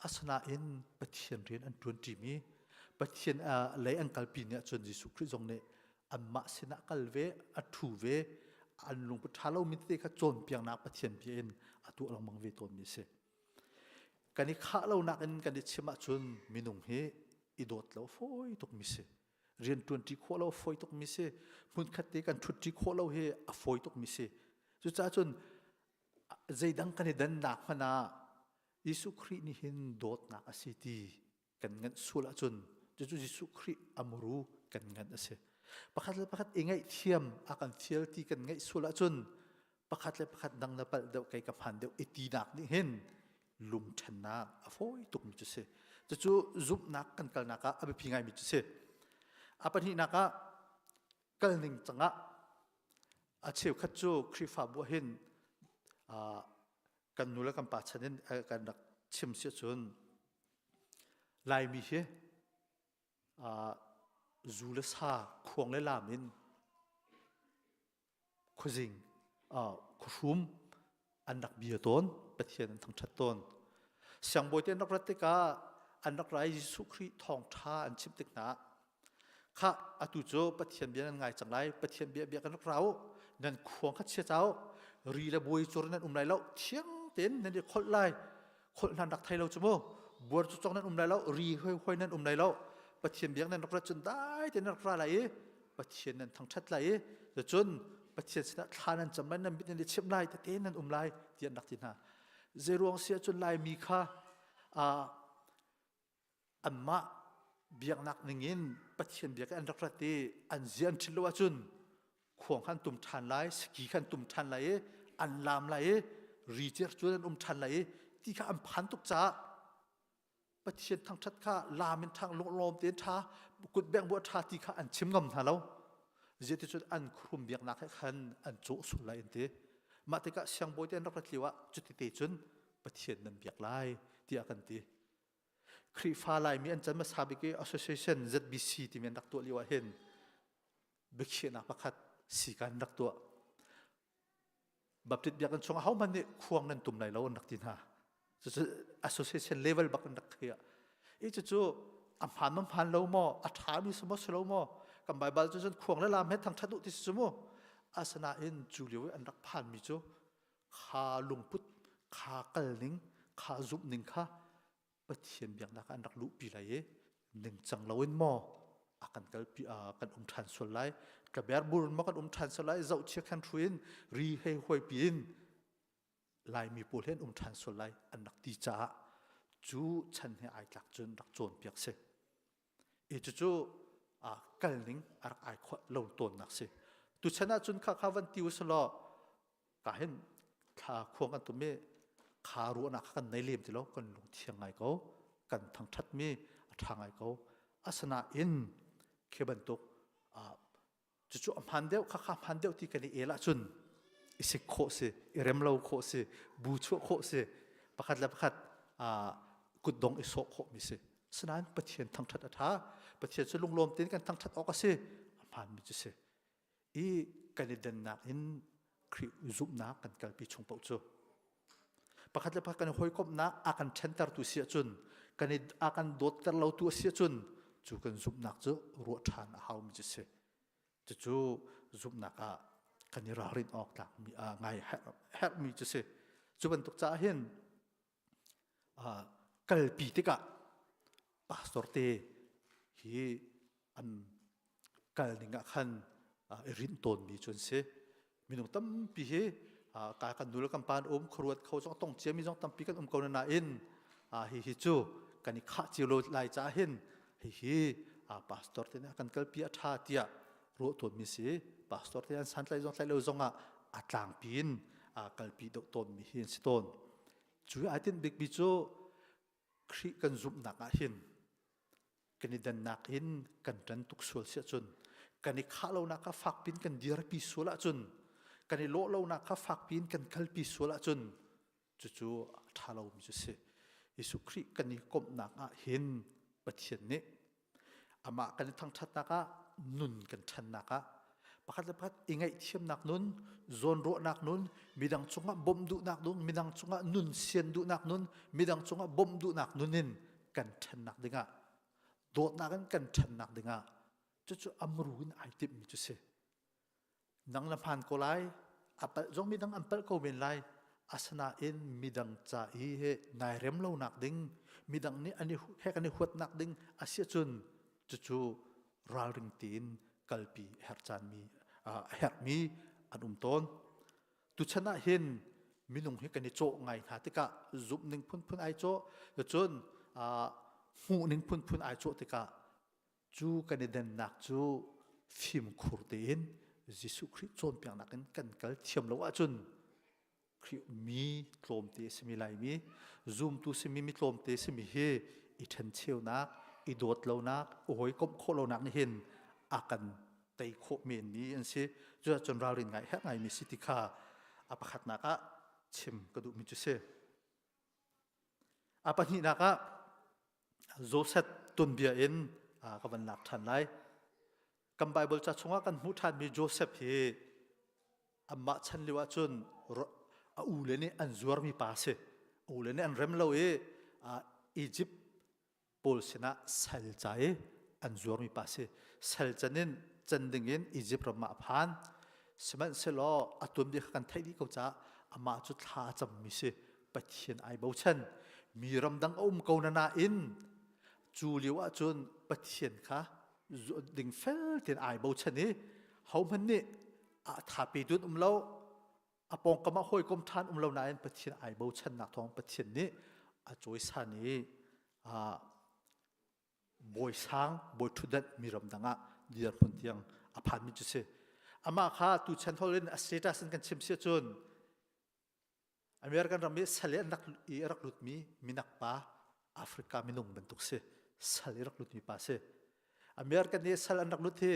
asinain Pathian rian an ṭuan ṭimi Pathian lei an kalpi ni ahcun Jesuh Khrih zong nih anmah sinah kal ve a ṭhu ve an lungput ṭha lomi tete kha cawnpiaknak Pathian bia in a tuah lengmang ve tawnmi a si. Kan i khah lonak in kan i chim ahcun minung hi i dawt lo fawi tukmi si. Rian ṭuanṭi khawh lo fawi tukmi si. Hmunkhat te kan ṭhutṭi khawh lo hi a fawi tukmi si. Cucaah cun zeidang kan i dannak hmanh ah Jesuh Khrih nih hin dawtnak a si ti kan nganh sual ahcun cucu Jesuh Khrih a muru kan nganh a si. Pakhat le pakhat i ngaihthiam a kan fial ti kan ngaih sual ahcun pakhat le pakhat dang na palh deuh kei ka hmaan deuh i tinak nih hin lungṭhennak a fawi tukmi cu si. Cucu zumhnak kan kalnak ah a biapi ngaimi cu si. A pahnihnak ah kalning cangah a cheukhat cu Khrihfabu ah hin kan nu le kan pa chan in kan rak chim si cun Laimi hi zu le sa khuang le lam in khuazing khuahrum an rak bia tawn Pathian an thangṭhat tawn siangbawi te an rak rat tikah an rak ra i Jesuh Khrih thawngṭha an chimh tik hna Khah, atu cu Pathian bia nan ngai cang lai. Pathian bia bia kan rak ra u. Nan khuang kha chia cau. Ri le buai cur nan um lai lo. Thiang tein nan i kholh lai. Kholh nan rak thei lo cu mu. Buar cu cong nan um lai lo. Ri hoi hoi nan um lai lo. Pathian biak nan rak rat cun dai tein nan rak ra lai i Pathian nan thangṭhat lai i cun Pathian sinah thla nan cam lai nan mit nan i chimh lai tete nan um lai ti an rak ti hna. Zeiruang si ahcun Laimi kha anmah biaknak ningin Pathian biak an rak rat i an zia an ṭhit lo ahcun khuang kha an tum ṭhan lai, saki kha an tum ṭhan lai i an laam lai i ri cer cu an um ṭhan lai i ti kha an phan tuk caah Pathian thangṭhat kha laam in ṭhang lunglawm tein ṭha kut bengh bu ṭha ti kha an chim ngam hna lo. Zeticun an khrum biaknak he khan an cawh sual lai an ti. Mah tikah siangbawi te an rak rat lio ah cuti te cun Pathian nan biak lai tiah kan ti. Khrihfa Laimi an can hmasa bik i Association ZBC timi an rak tuah lio ah hin biakhiahnak pakhat sikan rak tuah. Baptist biakinn chung ahohmanh nih khuang nan tum lai lo an rak ti hna. Cucu association level bak an rak khiah. I cucu a hmaan ma hmaan lo maw, a ṭhami si maw si lo maw, kan Baibal cu cun khuang le lam he thangṭhat uh ti si cu mu. Asinain cu lio i an rak phanmi cu kha lungput, kha kalning, kha zumhning kha Pathian biaknak ah an rak luhpi lai i ningcang loin maw a kan kalpi kan um ṭhan sual lai tlaber bur maw kan um ṭhan sual lai zohchia khan thu in ri hei huai piin Laimi pawl he an um ṭhan sual lai an rak ti caah cu chan he ai tlak cun rak cawnpiak si. I cucu kalning a rak ai khuah lo tawnnak si. Tuchan ahcun kha kha van ti usalaw ka hin thla khuang kan tum i kha ruahnak kha kan nei lem ti lo kan lung thiang ngai ko kan thangthat mi a tha ngai ko asinain khi bantuk cucu a hmaan deuh kha kha hmaan deuh ti kan i el ahcun i sik khawh si i rem lo khawh si bu chuah khawh si pakhat le pakhat kutdong i sawh khawh mi si sinain Pathian thangthat a tha Pathian cu lunglawm tein kan thangthat awk a si a hmaan mi cu si i kan i dannak in Khrih zumhnak kan kalpi chung paoh cu pakhat le pakhat kan i hawikomhnak a kan ṭhentertu si ahcun kan i a kan dawtter lotu a si ahcun cu kan zumhnak cu ruah ṭhan a haumi cu si cucu zumhnak ah kan i ralrin awk tlakmi ngai herhmi cu si cu bantuk caah hin kalpi tikah pastor te hi an kal ning ah khan i rinh tawnmi cu an si. Minung tampi hi ka kan nu le kan pa an um khuaruat kho zong tong ciami zong tampi kan um ko na nain hihi cu kan i khah cio lo lai caah hin hihi pastor te nih a kan kalpi a ṭha tiah ruah tawnmi si. Pastor te an santlai zong tlai lo zongah a tlangpi in kalpi deuh tawnmi hi an si tawn. Cu ai tinh bikmi cu Khrih kan zumhnak ah hin kan i dannak in kan ṭan tuk sual si ahcun kan i khah lonak kha fakpi in kan dirpi sual ahcun kan i lawh lonak kha fakpi in kan kalpi sual ahcun cucu a ṭha lomi cu si. Jesuh Khrih kan i komhnak ah hin Pathian nih amah kan i thangṭhatnak ah nun kan ṭhannak ah pakhat le pakhat i ngaihthiamnak nun zawnruahnak nun midang cungah bawmh duhnak nun midang cungah nun sian duhnak nun midang cungah bawmh duhnak nun in kan ṭhannak dingah dawtnak in kan ṭhannak dingah cucu amru in ai timhmi cu si Nang na hmaan ko lai, a palh zong midang an palh ko men lai. Asinain midang ca i he nai rem lonak ding, midang nih an i he kan i huatnak ding a si ahcun cucu ralring tein kalpi a herh caanmi a herhmi an um tawn. Tuchan ah hin minung hi kan i cawh ngai hna tikah zumhning phunphun ai cawh, cun hmuhning phunphun ai cawh tikah Cu kan i dennak cu fimkhur tein Jesuh Khrih cawnpiaknak in kan kal thiam lo ahcun Khrih mi tlawmte simi Laimi, zumtu simi mi tlawmte simi hi i ṭhencheunak, i dawt lonak, i hawikomh khawh lonak nih hin a kan tei khawh menmi an si. Cucun ralrin ngai herh ngaimi si ti kha a pakhatnak ah chim ka duhmi cu si. A pahnihnak ah Joseph tuanbia in ka van lak ṭhan lai. Kan Baibal ca chungah kan hmuh ṭhanmi Joseph hi amah chan lio ahcun a ule nih an zuarmi pa a si. A ule nih an rem lo i Egypt pawl sinah sal ca i an zuarmi pa a si. Sal can in can dingin Egypt ram ah a phan. Sihmanhsehlaw a tuanbia kha kan theih dih ko caah amah cu thla a cammi si. Pathian ai bochan. Mi ramdang a um ko na nain cu lio ahcun Pathian kha dingfel tein ai bochan i hohmanh nih a thape dun um lo a pawngkam ah hawikom ṭhan um lo nain Pathian ai bochannak thawng Pathian nih a cawisan i bawi sang bawi ṭhutdanh mi ramdang ah dirhmun tiang a phanmi cu si amah kha tuchan hol in a status in kan chim si ahcun American ram i sal i an rak i a rak lutmi minak pa Africa minung bantuk si sal i rak lutmi pa si American i sal an rak lut hi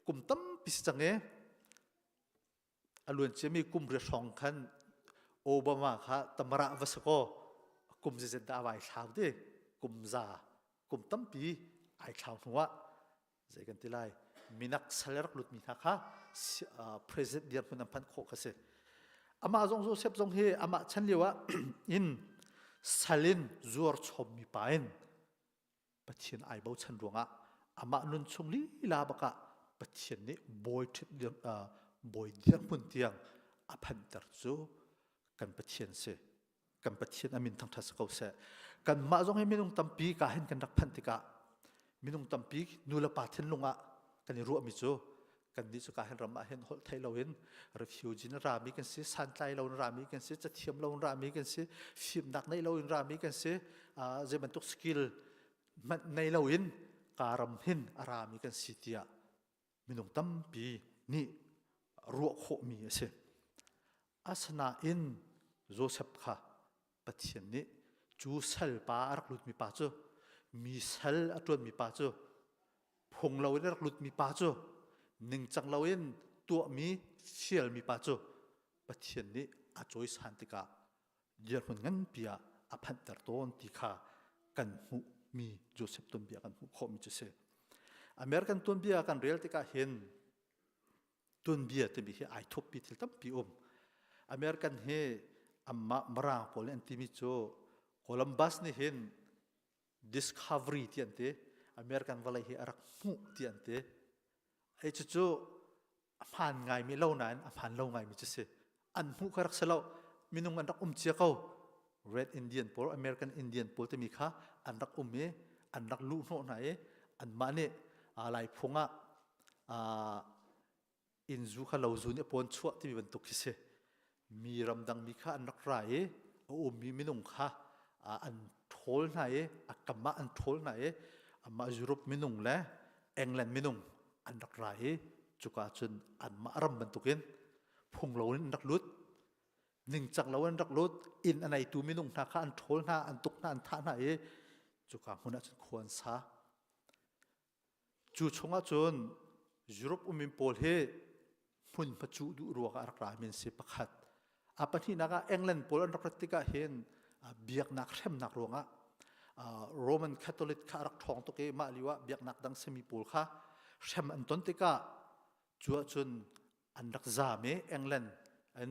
kum tampi si cang i. A luan ciami kum ri hrawng khan Obama kha tamara va si kaw kum zizet dah vai thlau ti kum za kum tampi ai thlau hnu ah zei kan ti lai minak sal rak lut mi hna kha president dirhmun an phanh khawh kha si. Amah zong Joseph zong hi amah chan lio ah in salin zuar chom mi pa in Pathian ai bochan ruangah amah nun chung lila bakah Pathian nih bawi ṭhit bawi dirhmun tiang a phanter cu kan Pathian si. Kan Pathian a min thangṭhat si ko seh. Kanmah zong hi minung tampi ka hin kan rak phanh tikah minung tampi nu le pa thinlung ah kan i ruahmi cu kannih cu ka hin ram ah hin holh thei loin refugee na rami kan si, santlai lo na rami kan si, cathiam lo na rami kan si, fimnak nei lo in rami kan si, zei bantuk skill hmanh nei loin ka ram hin a rami kan si tiah minung tampi nih ruah khawhmi a si. Asinain Joseph kha Pathian nih cu salpa a rak lutmi pa cu mi sal a ṭuanmi pa cu phung loin a rak lutmi pa cu ningcang loin tuahmi fialmi pa cu Pathian nih a cawisan tikah dirhmun nganpi ah a phanhter tawn ti kha kan hmuhmi Joseph tuanbia kan hmuh khawhmi cu si. American tuanbia kan rel tikah hin tuanbia timi hi ai thuppi thil tampi um. American hi amah Mirang pawl nih an timi cu Columbus nih hin discovery ti an ti. American vawlei hi a rak hmuh ti an ti. Hei cucu a hmaan ngaimi lo nain a hmaan lo ngaimi cu si. An hmuh kha rak si lo. Minung an rak um cia ko. Red Indian pawl, American Indian pawl timi kha an rak um i an rak luh hnawh hna i anmah nih Lai phung ah inn zu kha lo zu nih a pawn chuah timi bantuk khi si. Mi ramdang mi kha an rak ra i a ummi minung kha an ṭhawl hna i a kam ah an ṭhawl hna i amah Europe minung le England minung an rak ra i cuka cun anmah ram bantukin phung loin an rak lut ningcang lo an rak lut inn a neitu minung hna kha an ṭhawl hna an tuk hna an thah hna i cuka hmun ah cun khua an sa Cu chungah cun Europe ummi pawl hi hmunhma cuh duh ruangah a rak rami an si pakhat. A pahnihnak ah England pawl an rak rat tikah hin biaknak hremnak ruangah Roman Catholic kha a rak ṭhawng tuk i mah lio ah biaknak dang simi pawl kha hrem an ton tikah cu ahcun an rak zaam i England an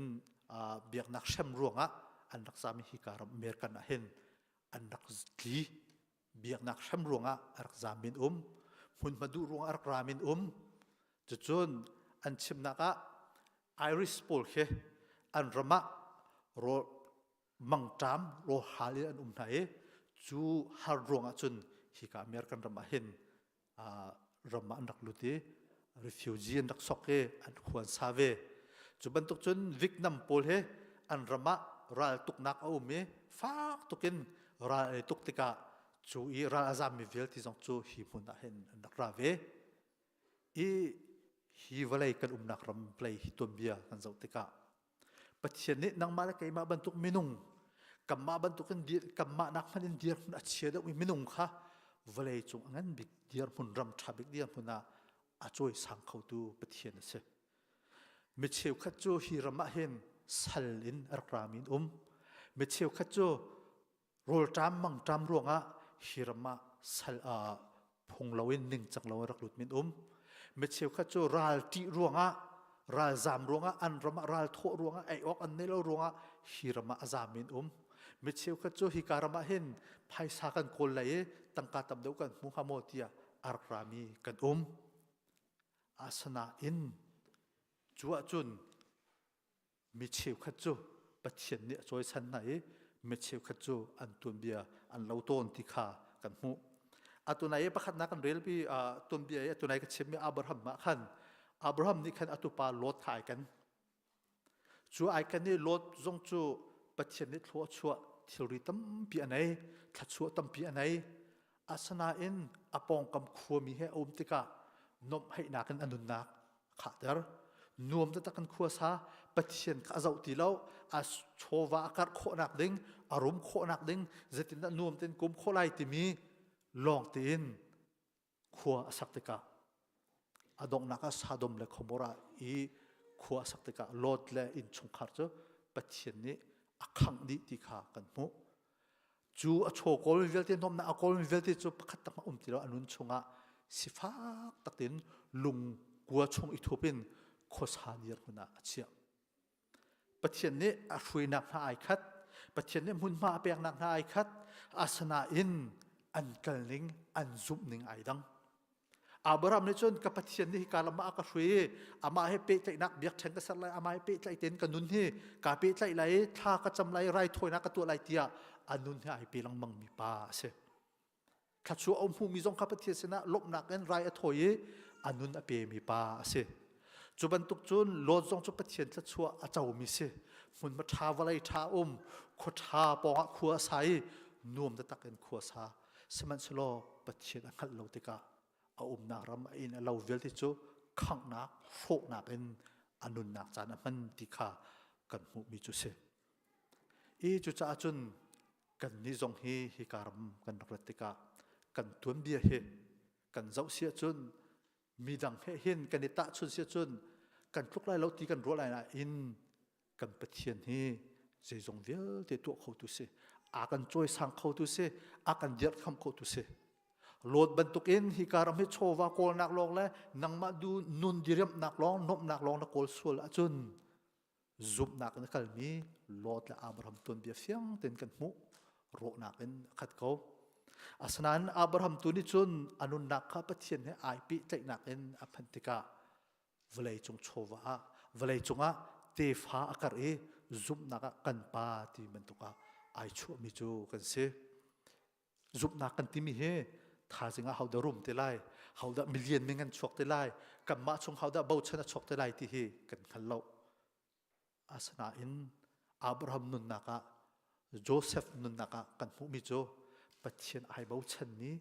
biaknak hrem ruangah an rak zaam i hika ram American ah hin an rak tli. Biaknak hrem ruangah a rak zaam min um, hmunhma duh ruangah a rak ra min um. Cucun an chimnak ah Irish pawl khi an ram ah rawl mangṭam rawl hal in an um hna i cu har ruangah cun hika American ram ah hin ram ah an rak lut i refugee an rak sok i an khua an sa ve. Cu bantuk cun Vietnam pawl hi an ram ah ral tuknak a um i fak tukin ral an i tuk tikah cu i ral a zammi vialte zong cu hi hmun ah hin an rak ra ve. I hi vawlei kan umnak ram vawlei hi tuanbia kan zoh tikah Pathian nih nangmah le keimah bantuk minung kanmah bantukin dir kanmah nak hmanh in dirhmun a chia deuhmi minung kha vawlei cung a ngan bik dirhmun ram ṭha bik dirhmun ah a cawisang khotu Pathian a si. Mi cheukhat cu hi ram ah hin sal in a rak rami an um. Mi cheukhat cu rawlṭam mangṭam ruangah hi ram ah sal uh, phung loin ningcang lo rak lut min um mi cheukhat cu ral ṭih ruangah ralzam ruangah an ram ah ral thawh ruangah ei awk an nei lo ruangah hi ram ah a zam min um mi cheukhat cu hika ram ah hin phaisa kan kawl lai i tangka tam deuh kan hmu hnga maw tiah a rak rami kan um asinain cu ahcun mi cheukhat cu Pathian nih a cawisan hna i mi cheukhat cu an tuanbia an lo tawn ti kha kan hmuh. Atunai i pakhatnak kan relpi tuanbia i atunai ka chimmi Abraham ah khan Abraham nih khan a tupa Lot kha ai ken. Cu ai ken i Lot zong cu Pathian nih thlua chuah thilri tampi a nei, thluachuah tampi a nei. Asinain a pawngkam khuami he a um tikah nuamhheihnak in a nunnak khahter nuam taktak in khuasa Pathian kha a zoh ti lo a chawva a karh khawhnak ding a rum khawhnak ding zeitindah nuam tein kum khawh lai timi lawng tein khua a sak tikah a donghnak ah Sodom le Gomorrah i Khua a sak tikah Lot le innchungkhar cu Pathian nih a khangh dih ti kha kan hmuh. Cu a chaw kawlmi vialte nuamhnak a kawlmi vialte cu pakhat tak um ti lo a nun chungah sifak takin lungkua chung i thup in khuasa dirhmun ah a chiah. Pathian nih a hruainak hna ai khat, Pathian nih hmunhma a peknak hna ai khat, asinain an kalning, an zumhning ai dang. Abraham nih cun ka Pathian nih hika lam ah a ka hrui i amah he pehtlaihnak biakṭheng ka ser lai, amah he pehtlaih tein ka nun hi kaa pehtlaih lai i thla ka cam lai, raithawinak ka tuah lai tiah a nun he ai pe lengmang mi pa a si. Thluachuah a hmuhmi zong kha Pathian sinah lawmhnak in rai a thawi i a nun a pemi pa a si. Cu bantuk cun Lot zong cu Pathian thluachuah a comi si. Hmunhma ṭha vawlei ṭha um, khua ṭha pawngah khua a sa i nuam taktak in khua sa. Sihmanhsehlaw Pathian a hngalh lo tikah a umnak ram a inn a lo vialte cu khanghnak, hrawhnak in a nunnak caan a hman ti kha kan hmuhmi cu si. I cucaah cun kannih zong hi hika ram kan rak rat tikah kan tuanbia hi kan zoh si ahcun midang he hin kan i tahchun si ahcun kan tluk lai lo ti kan ruah lai nain kan Pathian hi zeizong vialte tuah khotu si a kan cawisang khotu si a kan dirhkham khotu si Lot bantukin hika ram hi chawva kawlnak lawng le nangmah du nun diriamhnak lawng nuamhnak lawng na kawl sual ahcun zumhnak in a kalmi Lot le Abraham tuanbia fiang tein kan hmuh rawhnak in a khat ko. Asinain Abraham tu nih cun a nunnak kha Pathian he ai pehtlaihnak in a phanh tikah vawlei cung chawva ah vawlei cungah tefa a karh i zumhnak ah kan pa ti bantuk ah ai chuahmi cu kan si. Zumhnak kan timi hi thazing ah hodah rum te lai, hodah million ming an chuak te lai, kanmah chung hodah bochan a chuak te lai ti hi kan hngal lo. Asinain Abraham nunnak ah Joseph nunnak ah kan hmuhmi cu Pathian ai bochanmi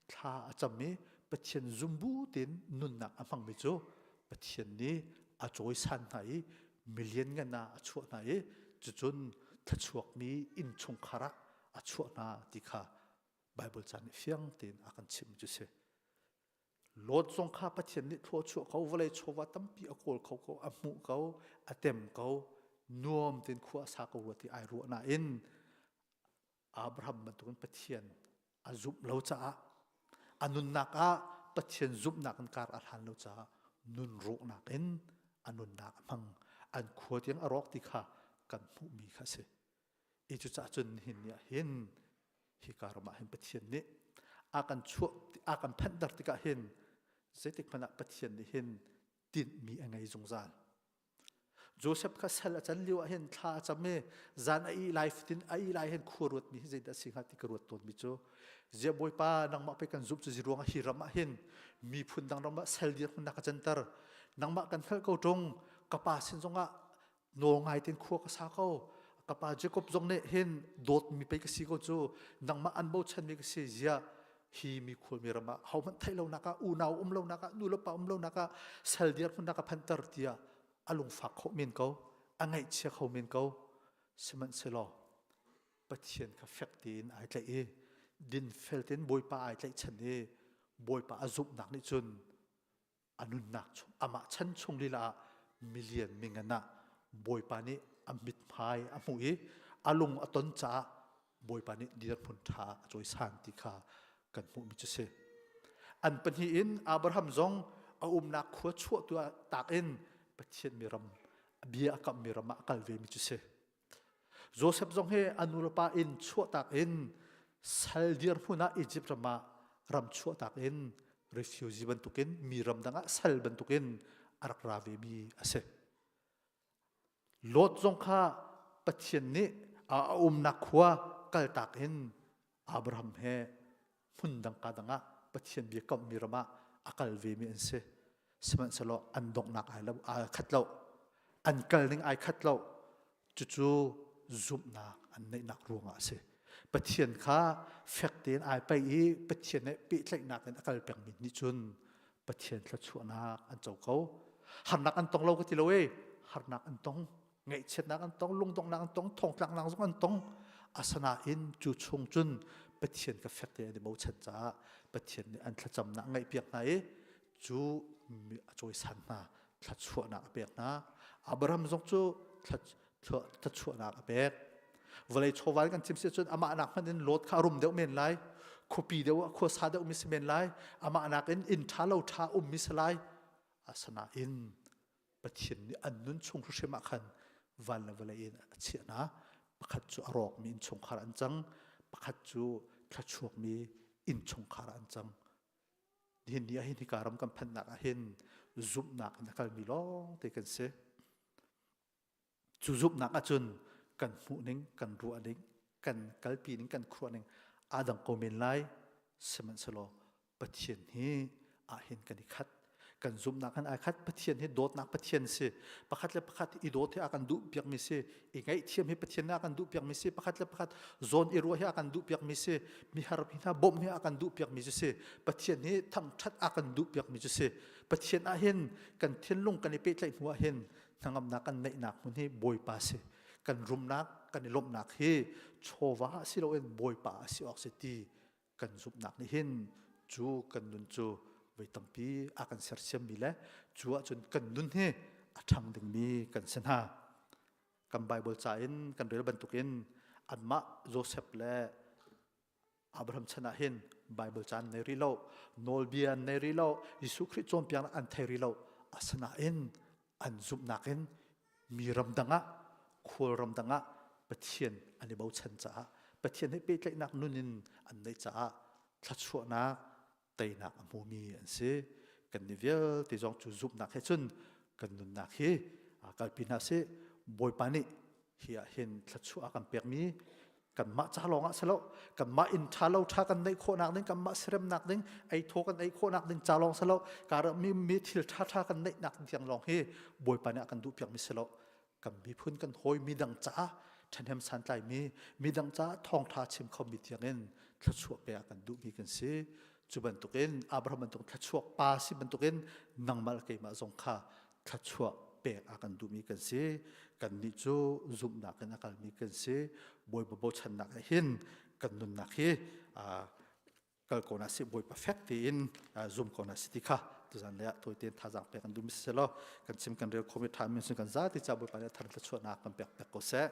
thla a cam i Pathian zumbu tein nunnak a hmangmi cu Pathian nih a cawisan hna i million ngan ah a chuah hna i cucun thluachuakmi innchungkhar ah a chuah hna ti kha Baibal ca nih fiang tein a kan chimh cu si. Lot zong kha Pathian nih thlua chuah ko, vawlei chawva tampi a kawl kho ko, a hmuh ko, a tem ko, nuam tein khua a sa ko rua ti ai ruah nain Abraham bantukin Pathian a zumh lo caah a nunnak ah Pathian zumhnak in kar a hlan lo caah nun rawhnak in a nunnak a hmang an khua tiang a rawk ti kha kan hmuhmi kha a si. I cucaah cun nihin ni ah hin hika ram ah hin Pathian nih a kan chuah a kan phanhter tikah hin zeitik hmanh ah Pathian nih hin tinhmi a ngei zungzal. Joseph kha sal a can lio ah hin thla a cam i zan a ih lai fatin a ih lai hin khua ruatmi hi zeidah a si hnga ti ka ruat tawnmi cu zia Bawipa nangmah pei kan zumh cu ziruang ah hi ram ah hin miphun dang ram ah sal dirhmun na ka canter nangmah kan hngalh ko ṭung ka pa sin zongah nawl ngai tein khua ka sa ko ka pa Jacob zong nih hin dawtmi pei ka si ko cu nangmah an bochanmi ka si ziah hi mi khual mi ram ah hohmanh theih lonak ah unau um lonak ah nu le pa um lonak ah sal dirhmun ah ka phanter tiah a lungfak kho men ko a ngaihchia kho men ko sihmanhsehlaw Pathian kha fek tein ai tlaih i dinfel tein Bawipa ai tlaihchan i Bawipa a zumhnak nih cun a nunnak chung amah chan chung lila ah milian mingan ah Bawipa nih a mithmai a hmuh i a lung a ton caah Bawipa nih dirhmun ṭha a cawisan ti kha kan hmuhmi cu si. An pahnih in Abraham zong a umnak khua chuah tu ah tak in Pathian mi ram bia a kamhmi ram ah a kal ve mi cu si. Joseph zong hi a nu le pa inn chuahtak in sal dirhmun ah Egypt ram ah ram chuahtak in refugee bantukin mi ram dang ah sal bantukin a rak ra ve mi a si. Lot zong kha Pathian nih a umnak khua kaltak in Abraham he hmun dang ka dang ah Pathian biakammi ram ah a kal ve mi an si. Sihmanhsehlaw an donghnak ai lo ai khat lo. An kal ning ai khat lo. Cucu zumhnak an neihnak ruangah a si. Pathian kha fek tein ai paih i Pathian he pehtlaihnak in a kal pengmi nih cun Pathian thluachuahnak an co ko. Harnak an tong lo ka ti lo e. Harnak an tong. Ngaihchiatnak an tong, lungdonghnak an tong, thongtlaknak zong an tong. Asinain cu chung cun Pathian ka fek te an i bochan caah Pathian nih an thlacamnak a ngaihpiak hna i cu a cawisan hna, thluachuahnak a pek hna. Abraham zong cu thluachuahnak a pek. Vawlei chawva in kan chim si cun amah nak hmanh in Lot kha a rum deuh men lai, khuapi deuh ah khuasa deuh mi si men lai, amah nak in inn ṭha lo ṭha um mi si lai. Asinain Pathian nih an nun chung hrim ah khan van le vawlei in a chiah hna. Pakhat cu a rawkmi innchungkhar an cang, pakhat cu thluachuakmi innchungkhar an cang. Nihin ni ah hin hika ram kan phanhnak ah hin zumhnak in a kalmi lawng te kan si. Cu zumhnak ahcun kan hmuhning, kan ruahning, kan kalpi ning, kan khuaning aa dang ko men lai. Sihmanhsehlaw Pathian hi ahhin kan i khat. Kan zumhnak kan ai khat. Pathian hi dawtnak Pathian si. Pakhat le pakhat i dawt hi a kan duh piakmi si. I ngaihthiam hi Pathian nih a kan duh piakmi si. Pakhat le pakhat zawn i ruah hi a kan duh piakmi si. Mihar mi hna bawmh hi a kan duh piakmi cu si. Pathian hi thangṭhat a kan duh piakmi cu si. Pathian ahhin kan thinlung kan i pehtlaih hnu ahhin hnangamnak kan neihnak hmun hi Bawipa si. Kan rumnak, kan i lawmhnak hi chawva si loin Bawipa a si awk si ti kan zumhnak nih hin cu kan nun cu voi tampi a kan sersiammi le cu ahcun kan nun hi a ṭhang dingmi kan si hna. Kan Bible ca in kan rel bantukin anmah Joseph le Abraham chan ah hin Bible ca an nei rih lo, nawlbia an nei rih lo, Jesuh Khrih cawnpiaknak an thei rih lo. Asinain an zumhnak in mi ramdang ah, khual ramdang ah Pathian an i bochan caah, Pathian he pehtlaihnak nun in an neih caah thluachuahnak, teinak a hmumi an si. Kan nih vialte zong cu zumhnak he cun kan nunnak hi kalpi hna sih. Bawipa nih hi ah hin thluachuah a kan pekmi kanmah ca lawng ah si lo kanmah inn ṭha lo ṭha kan neih khawhnak ding kanmah seremnak ding ei thaw kan ei khawhnak ding ca lawng si lo kar mi mi thil ṭha ṭha kan neihnak tiang lawng hi Bawipa nih a kan duh piakmi si lo kan miphun kan hawi midang caah ṭhahnem santlai mi midang caah thawngṭha chim khomi tiangin thluachuah pe a kan duhmi kan si cu bantukin Abraham bantuk thluachuak pa si bantukin nangmah le keimah zong kha thluachuah pek a kan duhmi kan si kannih cu zumhnak in a kalmi kan si Bawipa bochannak ah hin kan nunnak hi kal ko na si Bawipa fek tein zum ko na si ti kha tuzan le ah tawi tein thazaang pek kan duhmi si law kan chim kan rel khomi ṭha min kan za ti ca Bawipa nih thar thluachuahnak kan pek pek ko seh.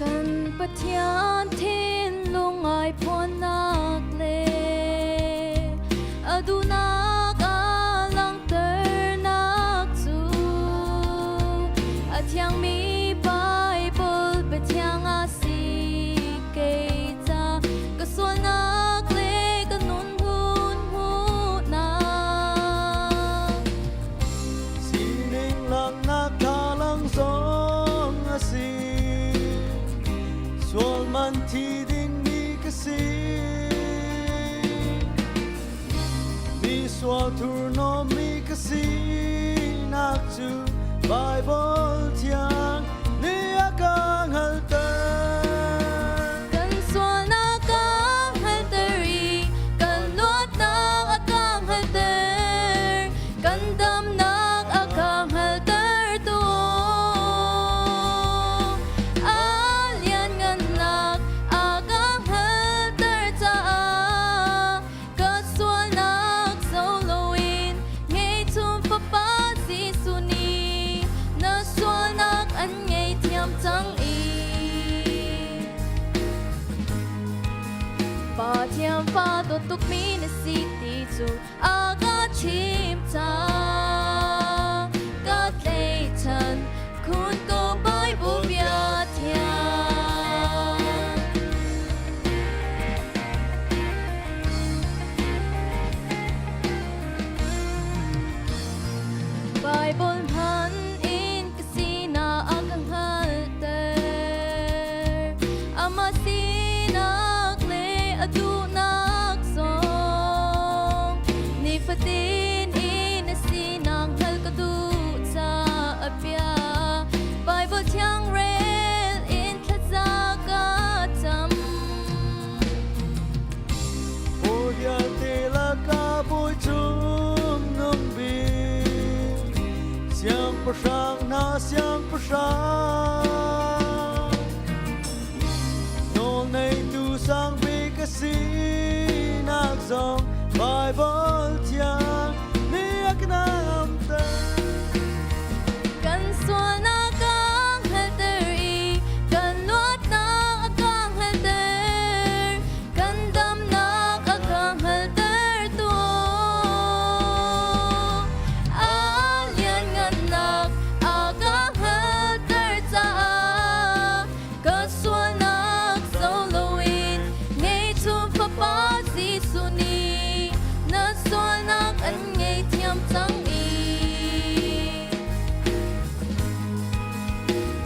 Kan Pathian thinlung ai phuannak le a duhnak a langhternak cu a thiangmi Bible biathiang a si kei ca ka sualnak le ka nun hun hmuhnak. Sining langhnak thlalang zong a si. Sual man thi dingmi ka si. Mi sual thurhnawmmi ka sinak cu Bible thiang nih a ka hngalhter. Kan sualnak a hngalhter i kan luatnak a ka hngalhter. Kan damnak a ka hngalhtertu. A lianngannak a ka hngalhter caah ka sualnak zo loin ngeihchun Fapa Jesuh nih na sualnak an ngaihthiam cang i Pathian fa dawt tukmi na si ti cu a ka chim cang ka tlaihchan khun ko Bible bia thiang. Bible hman in ka sinak a ka hngalhter. Amah sinak le a duhnak zong nifatin in a sinak hngalh ka duh caah bia. Bible thiang rel in thlaza ka cam. Bawi vialte lakah bawi cungnung bik, siangpahrang hna siangpahrang. Nawlneitu sang bik a sinak zong Baibal thiang nih a kan namter. Kan sualnak a hngalhter i kan luatnak a ka hngalhter. Kan damnak a ka hngalhter tu. A lianngannak a ka hngalhter caah ka sualnak zo loin ngeichun Fapa Jesuh nih na sualnak an ngei thiam cang i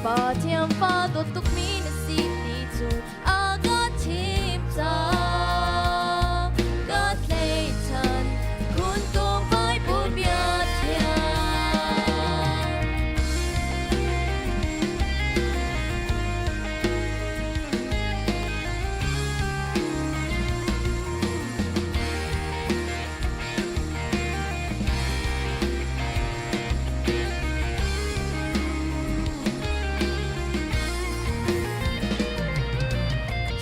Pathian fa dawt tukmi na si ti cu a ka chim cang ka tleichan khun ko Bible bia thiang.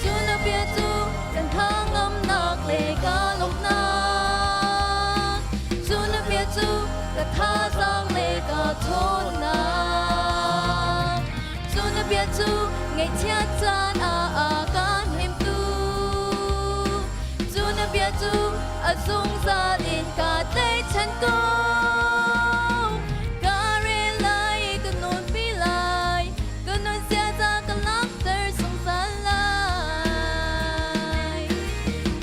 Cu na bia cu kan thangamnak le ka lawmhnak. Cu na bia cu ka thazaang le ka ṭhawnnak. Cu na bia cu ngaihchiat caan ah a kan hnemtu. Cu na bia cu a zungzal in ka tlaihchan ko. Ka rel lai, ka nunpi lai, ka nun ziaza ka langhter zungzal lai.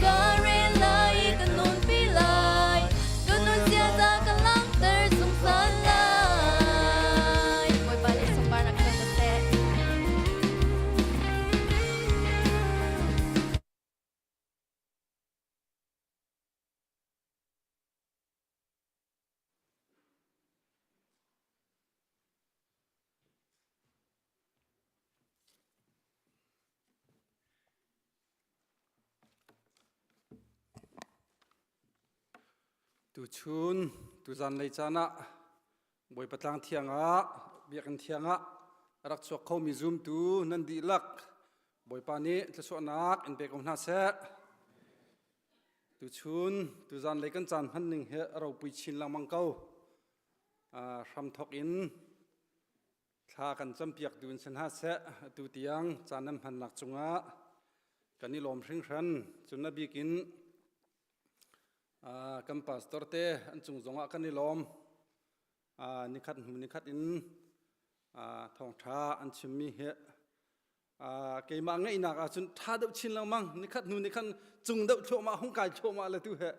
Ka rel lai, ka nunpi lai, ka nun ziaza ka langhter zungzal lai. Bawipa nih sunparnak cang ko seh. Tuchun tuzan lei caan ah Bawipa tlang thiang ah biakinn thiang ah rak chuak khomi zumtu nan dihlak Bawipa nih thluachuahnak in pe ko hna seh. Tuchun tuzan lei kan caan hman ning hi a ropui chin lengmang ko. Hramthok in thla kan campiak tu in si hna seh. Atu tiang caan nan hmannak cungah kan i lawm hringhran. Cun a bik in kan pastor te an cung zongah kan i lawm. Nikhat hnu nikhat in thawngṭha an chimmi hi keimah ngeihnak ahcun ṭha deuh chin lengmang nikhat hnu nikhat cung deuh thluahmah hung kai thluahmah le tu he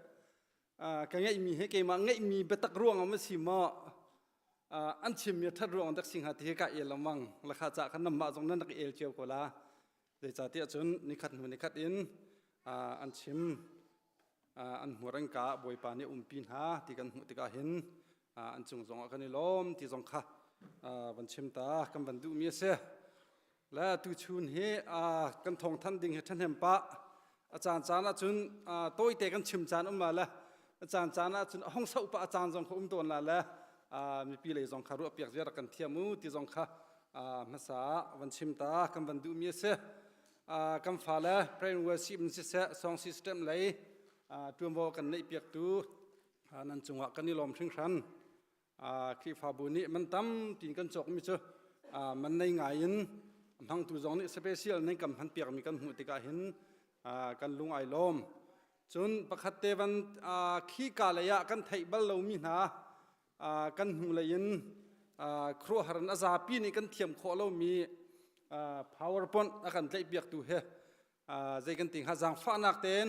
ka ngeihmi hi keimah ngeihmi biatak ruang am a si maw an chimmi a ṭhat ruang dak sing ha ti hi ka el lengmang lakha ca khan namah zong nan rak el cio ko la zeicahtiah cun nikhat hnu nikhat in an chim an hmur an ka bawipa nih umpi hna ti kan hmuh tikah hin an cung zongah kan i lawm ti zong kha van chim ta kan van duhmi a si le tuchun hi kan thawngthan ding hi ṭhahnem pah a caan caan ahcun tawite kan chim caan um la le a caan caan ahcun a hong soh pah a caan zong kha um tawn la le mipi lei zong kha ruah piak ziar kan thiam u ti zong kha hmasa van chim ta kan van duhmi a si kan fale prayer worship in siseh song system lei ṭuanvo kan neih piaktu nan cungah kan i lawm hringhran. Khrihfabu nih man tam tiin kan cawkmi cu man nei ngai in hmangtu zong nih special nan kan hman piakmi kan hmuh tikah hin kan lung ai lawm. Cun pakhat te van khi ka lei ah kan theih bal lomi hna kan hnu lei in khuaruahhar in a zapi nih kan thiam khawh lomi PowerPoint a kan tlaih piaktu he zei kan ti hnga zaangfahnak tein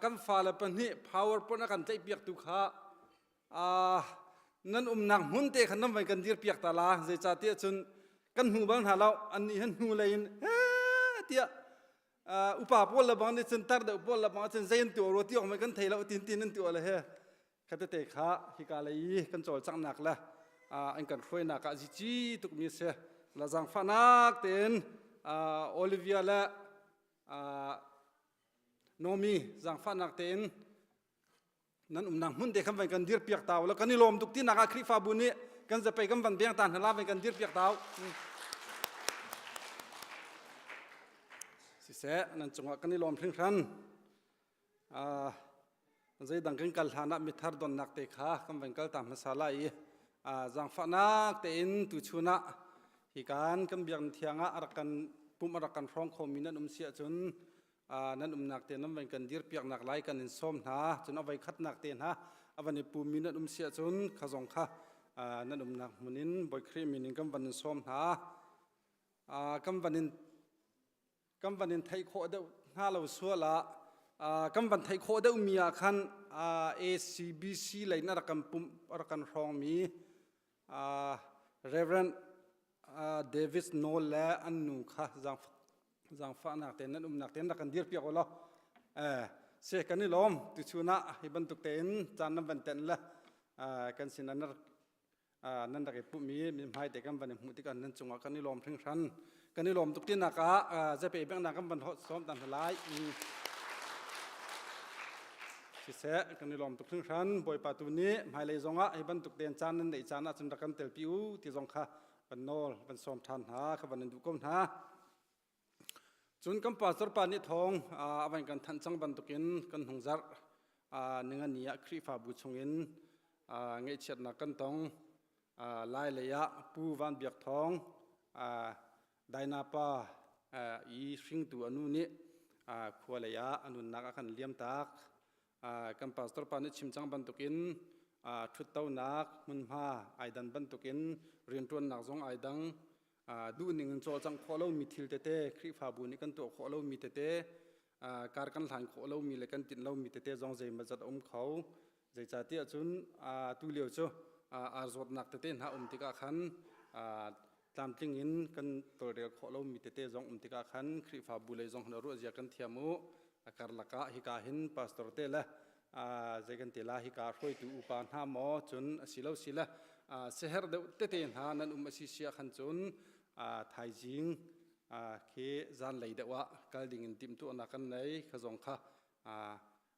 kan fale pahnih PowerPoint a kan tlaih piaktu kha. Nan umnak hmun te khan nan vai kan dir piak ta la. Zeicahtiah cun kan hmu bal hna lo. Annih han hnu lei in tiah upa pawl le bang nih cun tar deuh pawl le bang cun zei an tuah rua ti awk mei kan thei lo tin tin an tuah le he khatete kha hika lei i kan cawlcanghnak le an kan hruainak ah zici tukmi a si. La zaangfahnak tein Olivia le Nomi zaangfahnak tein nan umnak hmun te khan van kan dir piak tau la kan i lawm tuk tinak ah Khrihfabu nih kan zapei kan van beng ta hna la van kan dir piak tau. Siseh nan cungah kan i lawm hringhran. Zeidang kan kal hlan ah mithar donnak te kha kan van kal ta hmasa lai i zaangfahnak tein tuchun ah hi kan kan biakinn thiang ah a rak kan pumh a rak kan hrawng khomi nan um si ahcun nan umnak te nan van kan dir piaknak lai kan in sawm hna. Cun a voi khatnak te hna a van i pummi nan um si ahcun kha zong kha nan umnak hmun in Bawi Khrih min in kan van in sawm hna. Kan van in kan van in theih khawh deuh hna lo sual ah kan van theih khawh deuh mi ah khan ACBC lei in a rak kan pumh a rak kan hrawngmi Reverend David Noel le an nu kha zaangfahnak tein nan umnak tein rak kan dir piak u law se kan i lawm. Tuchun ah hi bantuk tein caan nan van tenh le kan sin ah nan rak i pumh i mithmai te kan van i hmuh tikah nan cungah kan i lawm hringhran. Kan i lawm tuk tinak ah zepe bengnak kan van sawm tan hna lai. Siseh, kan i lawm tuk hringhran. Bawipa tu nih hmailei zongah hi bantuk tein caan nan neih caan ahcun rak kan telpi u ti zong kha van nawl van sawm ṭhan hna kha van in duh ko hna. Cun kan pastor pa nih thawng a van kan thanh cang bantukin kan hnung zarh ningani ah Khrihfabu chungin ngaihchiatnak kan tong. Lai lei ah Pu Van Biak Thawng Daina pa i hringtu a nu nih khua lei ah a nunnak a kan liamtak. Kan pastor pa nih chim cang bantukin ṭhuttonak hmunhma ai dan bantukin rianṭuannak zong ai dang. Duhning in cawlcangh khawh lomi thil tete, Khrihfabu nih kan tuah khawh lomi tete, kar kan hlan khawh lomi le kan tinh lomi tete zong zeimawzat a um kho. Zeicahtiah cun tu lio cu ar zawtnak tete hna um tikah khan tlamtling in kan tawlrel khawh lomi tete zong um tikah khan Khrihfabu lei zong hin ruah zia kan thiam u. A karlak ah hika hin pastor te le zei kan ti la hika hruaitu upa hna maw cun asi lo si le seher deuh tete hna nan um asi sia khan cun thaizing khi zanlei deuh ah kal ding in timhtuahnak kan nei. Kha zong kha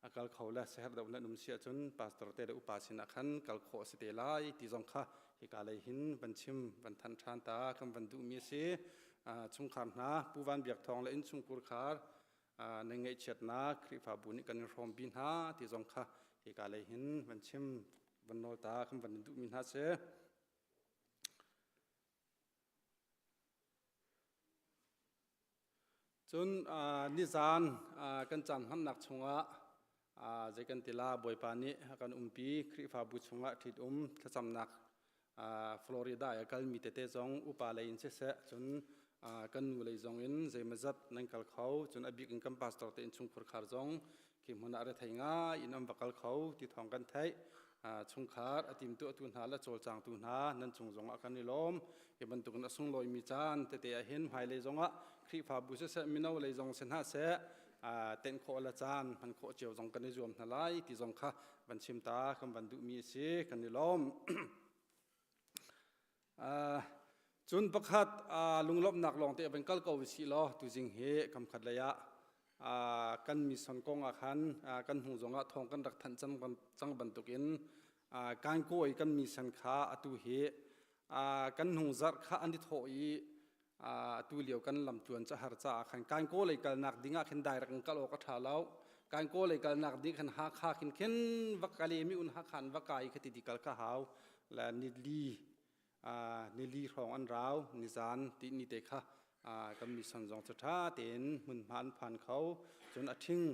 a kal kho le seher deuh nan um si ahcun pastor te le upa sinah khan kal khawh a si te lai ti zong kha hika lei hin van chim van thanh ṭhan ta kan van duhmi a si. Chungkhar hna Pu Van Biak Thawng le innchungkhur khar nan ngaihchiatnak Khrihfabu nih kan in hrawmpi hna ti zong kha hika lei hin van chim van nawl ta kan van in duhmi hna si. Cun nizan kan caan hmannak chungah zei kan ti la Bawipa nih a kan umpi. Khrihfabu chungah ṭhitum thlacamnak Florida i a kalmi tete zong upa lei in siseh cun kan nu lei zong in zeimawzat nan kal kho. Cun a bik in kan pastor te innchungkhur khar zong khi hmun ah rethei ngai in an va kal kho ti thawng kan theih. Chungkhar a timtuahtu hna le cawlcangtu hna nan cung zongah kan i lawm. Hi bantukin a sunglawimi caan tete ah hin hmailei zongah Khrihfabu siseh mino lei zong si hna seh tenh khawh le caan hman khawh cio zong kan i zuam hna lai ti zong kha van chim ta kan van duhmi a si. Kan i lawm. Cun pakhat lunglawmhnak lawng te van kal ko sih law tuzing hi kamkhat lei ah kan mission kong ah khan kan hnu zongah thawng kan rak thanh cang bantukin kan kawi kan mission kha atu hi kan hnung zarh kha an i thawh i atu lio kan lamtluan ca har caah khan kan kaw lei kalnak ding ah khin direct in kal awk a ṭha lo. Kan kaw lei kalnak ding khan Hakha khin khin va kale mi un Hakha in va kai kha ti di kal ka hau le nili nili hrawng an rau. Nizan ti ni te kha kan mission zong cu ṭha tein hmunhma an phan kho. Cun a ṭhing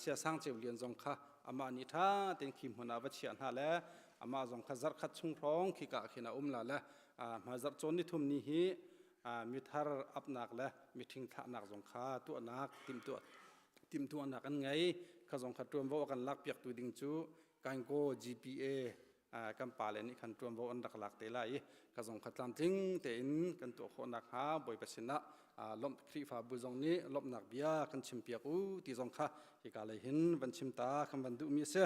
siasang ceu lian zong kha amah nih ṭha tein khi hmun ah va chiah hna le amah zong kha zarhkhat chung hrawng khika khin a um la le hmaizarh cawn nithum ni hi mithar apnak le miṭhing thlahnak zong kha tuahnak timhtuah timhtuahnak an ngei. Kha zong kha ṭuanvo a kan lakpiaktu ding cu Kainkaw GPA. Kan pale nih khan ṭuanvo an rak lak te lai i ka zong kha tlamtling tein kan tuah khawh nakhnga Bawipa sinah lawmh Khrihfabu zong nih lawmhnak bia kan chimpiak u ti zong kha hika lei hin van chim ta kan van duhmi a si.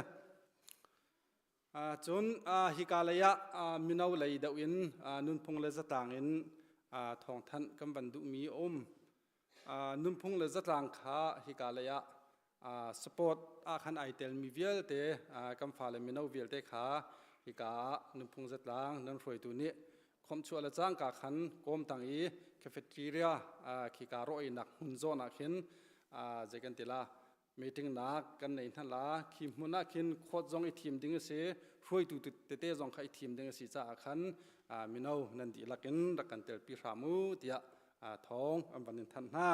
Cun hika lei ah mino lei deuh in nunphung le zatlang in thawngthanh kan van duhmi a um. Nunphung le zatlang kha hika lei ah sport ah khan ai telmi vialte kan fale mino vialte kha hika ah nunphung zatlang nan hruaitu nih khomchuah le cangka khan kawmtang i cafeteria khika rawh-einak hmun zawn ah khin zei kan ti la meeting nak kan nei hna la. Khi hmun ah khin khawt zong i thim ding a si, hruaitu tete zong kha i thim ding a si caah khan mino nan dihlak in rak kan telpi hram u tiah thawng an van in thanh hna.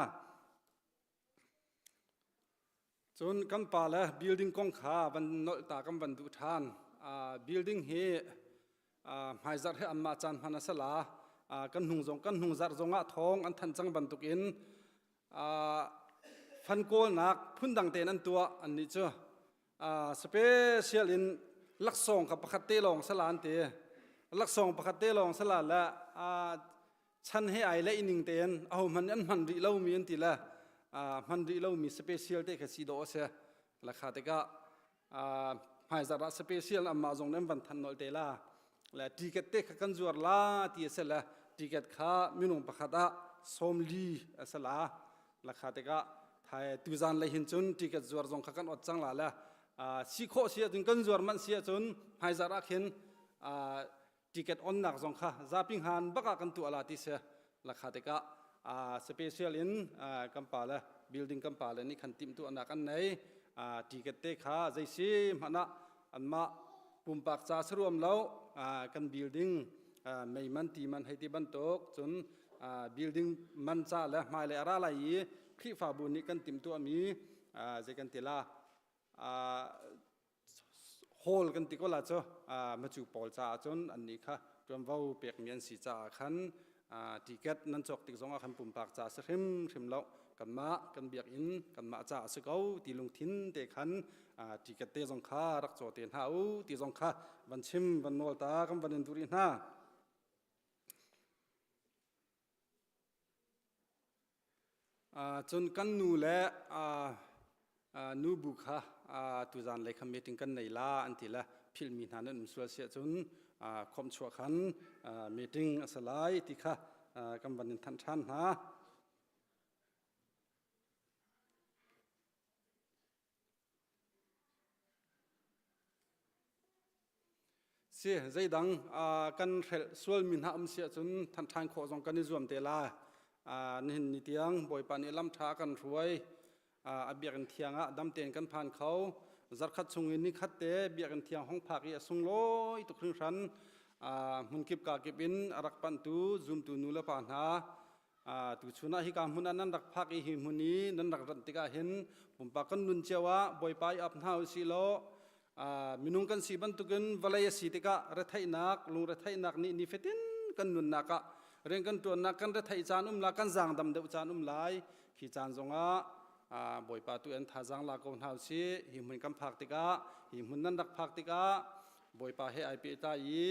Cun kan pa le building kong kha van nolh ta kan van duh ṭhan. Building hi hmaizarh hi anmah caan hman a si la. Kan hnung zong kan hnung zarh zong ah thawng an thanh cang bantukin fan kawlnak phundang tein an tuah. Annih cu special in laksawng kha pakhat te lawng sala an ti. Laksawng pakhat te lawng sala le chan he ai leih ning tein aho hmanh an hman rih lomi an ti le hman rih lomi special te kha si dawh a si la. Kha tikah hmaizarh ah special amah zong nan van than nolh te la le ticket te kha kan zuar la ti a si le ticket kha minung pakhat ah 40 a si la. La kha tikah thai tuzan lei hin cun ticket zuar zong kha kan ot cang la le si khawh si ahcun kan zuar manh si ahcun hmaizarh ah khin ticket onnak zong kha zapi hngan bak ah kan tuah la ti si la. Kha tikah special in kan pa le building kan pa le nih khan timhtuahnak an nei. Ticket te kha zei si hmanh ah anmah pumpak ca saruam lo, kan building mei man ti man hei ti bantuk cun building man ca le hmailei a ra lai i Khrihfabu nih kan timhtuahmi zei kan ti la hall kan ti ko la cu macu pawl caah cun annih kha ṭuanvo pekmi an si caah khan ticket nan cawk tik zongah khan pumpak ca si hrimhrim lo, kanmah kan biakinn kanmah ca a si ko ti lungthin te khan ticket te zong kha rak caw te hna u ti zong kha van chim van nawl ta kan van in duh rih hna. Cun kan nu le nubu kha tuzan lei kha meeting kan nei la an ti le philhmi hna nan um sual siah cun khawmhchuah khan meeting a si lai ti kha kan van in thanh ṭhan hna. Si zeidang kan hrelh sualmi hna um si ahcun than ṭhan khawh zong kan i zuam te la. Nihin ni tiang Bawipa nih lam ṭha a kan hruai. A biakinn thiang ah dam tein kan phan kho. Zarkhat chung in nikhat te biakinn thiang hong phak i a sunglawi tuk hringhran. Hmunkip kakip in a rak panhtu zumtu nu le pa hna tuchun ah hika hmun ah nan rak phak i hi hmun i nan rak rat tikah hin pumpak kan nun cio ah Bawipa i ap hna usih law minung kan si bantukin vawlei a si tikah retheihnak lungretheihnak nih nifatin kan nunnak ah rian kan ṭuannak kan retheih caan um la, kan zaangdam deuh caan um lai. Khi caan zongah Bawipa tu an thazaang la ko hna usih. Hi hmun kan phak tikah, hi hmun nan rak phak tikah Bawipa he ai pehtlai i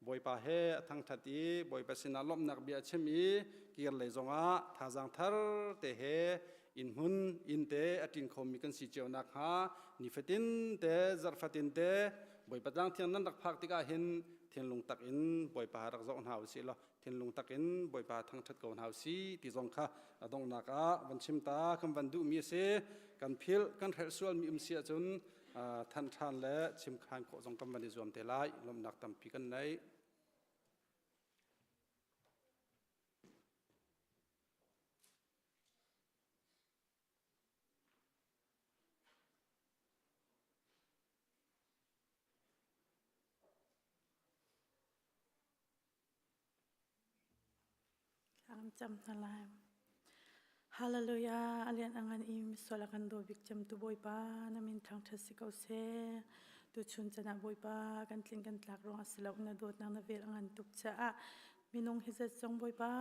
Bawipa he a thangṭhat i Bawipa sinah lawmhnak bia a chim i kir lei zongah thazaang thar te he inn hmun inn te a ṭin khomi kan si cio nakhnga nifatin te zarhfatin te Bawipa tlang thiang nan rak phak tikah hin thinlung tak in Bawipa rak zoh hna usih law thinlung tak in Bawipa thangṭhat ko hna usih ti zong kha a donghnak ah van chim ta kan van duhmi a si. Kan philh kan hrelh sualmi um si ahcun thanh ṭhan le chimkhan khawh zong kan van i zuam te lai. Lawmhnak tampi kan nei. Thla cam hna lai. Hallelujah. A lian a ngan i misual a kan daw bik cemtu Bawipa na min thangṭhat si ko seh. Tuchun chan ah Bawipa kan tling kan tlak ruang a si lo, na dawtnak na vel a ngan tuk caah minung hi zet zong Bawipa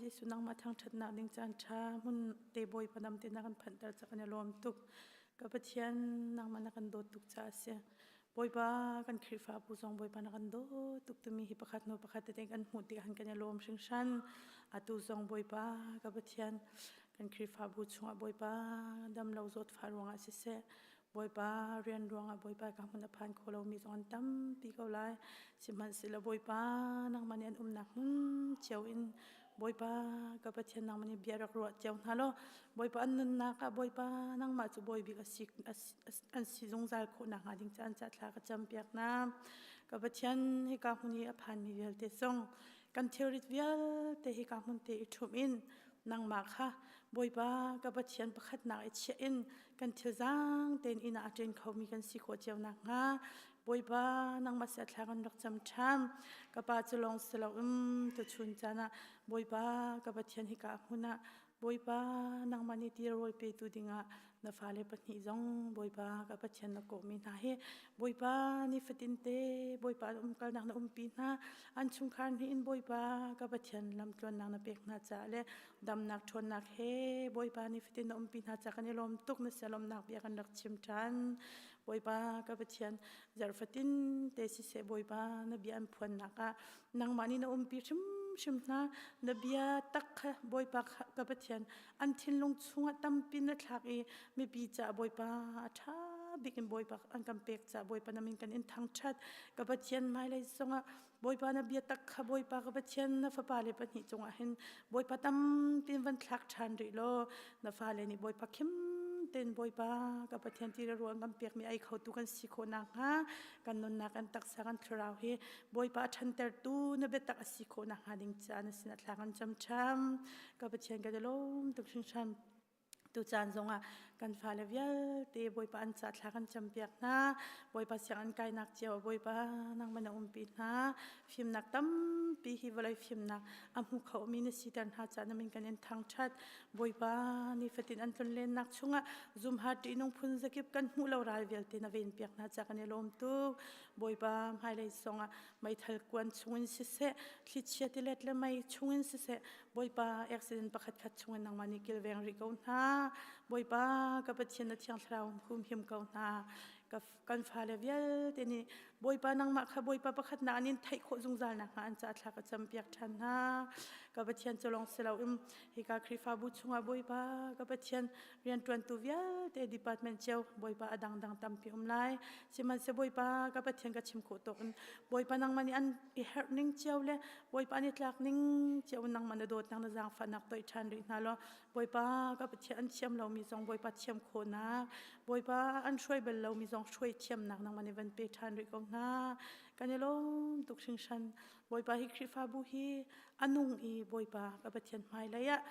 Jesuh nangmah thangṭhatnak ding caan ṭha hmun te Bawipa nam te na kan phanhter ca kan i lawm tuk. Ka Pathian nangmah na kan dawt tuk caah a si. Bawipa kan Khrihfabu zong Bawipa na kan dawt tuk timi hi pakhat hnu pakhat tete kan hmuh tikah kan i lawm hringhran. Atu zong Bawipa ka Pathian kan Khrihfabu chungah Bawipa damlo zawtfah ruangah siseh Bawipa rian ruangah Bawipa ka hmun a phan kho lomi zong an tampi ko lai. Sihmanhsehlaw Bawipa nangmah nih an umnak hmun cio in Bawipa ka Pathian nangmah nih bia rak ruah cio hna law Bawipa an nunnak ah Bawipa nangmah cu bawi bik an si zungzal khawh nakhnga ding ca an ca thla ka campiak hna. Ka Pathian hika hmun i a phanmi vialte zong kan thilrit vialte hika hmun te i ṭhumh in nangmah kha Bawipa ka Pathian pakhatnak i chiah in kan thil zaang tein inn ah a ṭen khomi kan si khawh cio nakhnga Bawipa nangmah sia thla kan rak cam ṭhan. Ka pa cu lawng si lo um tuchun caan ah Bawipa ka Pathian hika hmun ah Bawipa nangmah nih tirawl petu dingah na fale pahnih zong Bawipa ka Pathian na kawhmi hna hi Bawipa nifatin te Bawipa an umkalnak na umpi hna an chungkhar hnih in Bawipa ka Pathian lamtluannak na pek hna caah le damnak ṭhawnnak he Bawipa nifatin na umpi hna caah kan i lawm tuk na sialawmnak bia kan rak chim ṭhan Bawipa ka Pathian zarhfatin te siseh Bawipa na bia an phuannak ah nangmah nih na umpi hrimhrim hna na bia tak kha Bawipa ka Pathian an thinlung chungah tampi na thlak i mipi caah Bawipa a ṭha bik in Bawipa an kan pek caah Bawipa na min kan in thangṭhat ka Pathian hmailei zongah Bawipa na bia tak kha Bawipa ka Pathian na fapa le pahnih cungah hin Bawipa tampi in van thlak ṭhan rih law na fale nih Bawipa khim tein Bawipa ka Pathian ti le ruang kan pekmi ei khotu kan si khawh nakhnga kan nunnak kan taksa kan thlarau hi Bawipa a ṭhantertu na biatak a si khawh nakhnga ding caah na sinah thla kan cam ṭham ka Pathian kan i lawm tuk hringhran. Tucaan zongah kan fale vialte Bawipa an ca thla kan campiak hna. Bawipa sianginn kainak cio ah Bawipa nangmah na umpi hna. Fimnak tampi hi vawlei fimnak a hmu khomi na siter hna caah na min kan in thangṭhat. Bawipa nifatin an tlonlennak chungah zumhar ṭihnung phun zakip kan hmuh lo ral vialte na venpiak hna caah kan i lawm tuk. Bawipa hmailei zongah meithal kuan chungin siseh, thlichia tilet le mei chungin siseh, Bawipa accident pakhat khat chungin nangmah nih kilveng rih ko hna. Bawipa ka Pathian na thiang thlarau humhim ko hna. Kan fale vialte nih Bawipa nangmah kha Bawipa pakhat nak an in theih khawh zungzal nakhnga an caah thla ka campiak ṭhan hna. Ka Pathian cu lawng si loin hika Khrihfabu chungah Bawipa ka Pathian rianṭuantu vialte department cio Bawipa a dangdang tampi um lai. Sihmanhsehlaw Bawipa ka Pathian ka chim khawh tawk in Bawipa nangmah nih an i herh ning cio le Bawipa an i tlak ning cio in nangmah na dawtnak na zaangfahnak toih ṭhan rih hna law Bawipa ka Pathian an thiam lomi zong Bawipa thiam khawhnak Bawipa an hruai bal lomi zong hruai thiamnak nangmah nih van pe ṭhan rih ko hna. Kan i lawm tuk hringhran. Bawipa hi Khrihfabu hi a nung i Bawipa ka Pathian hmailei ah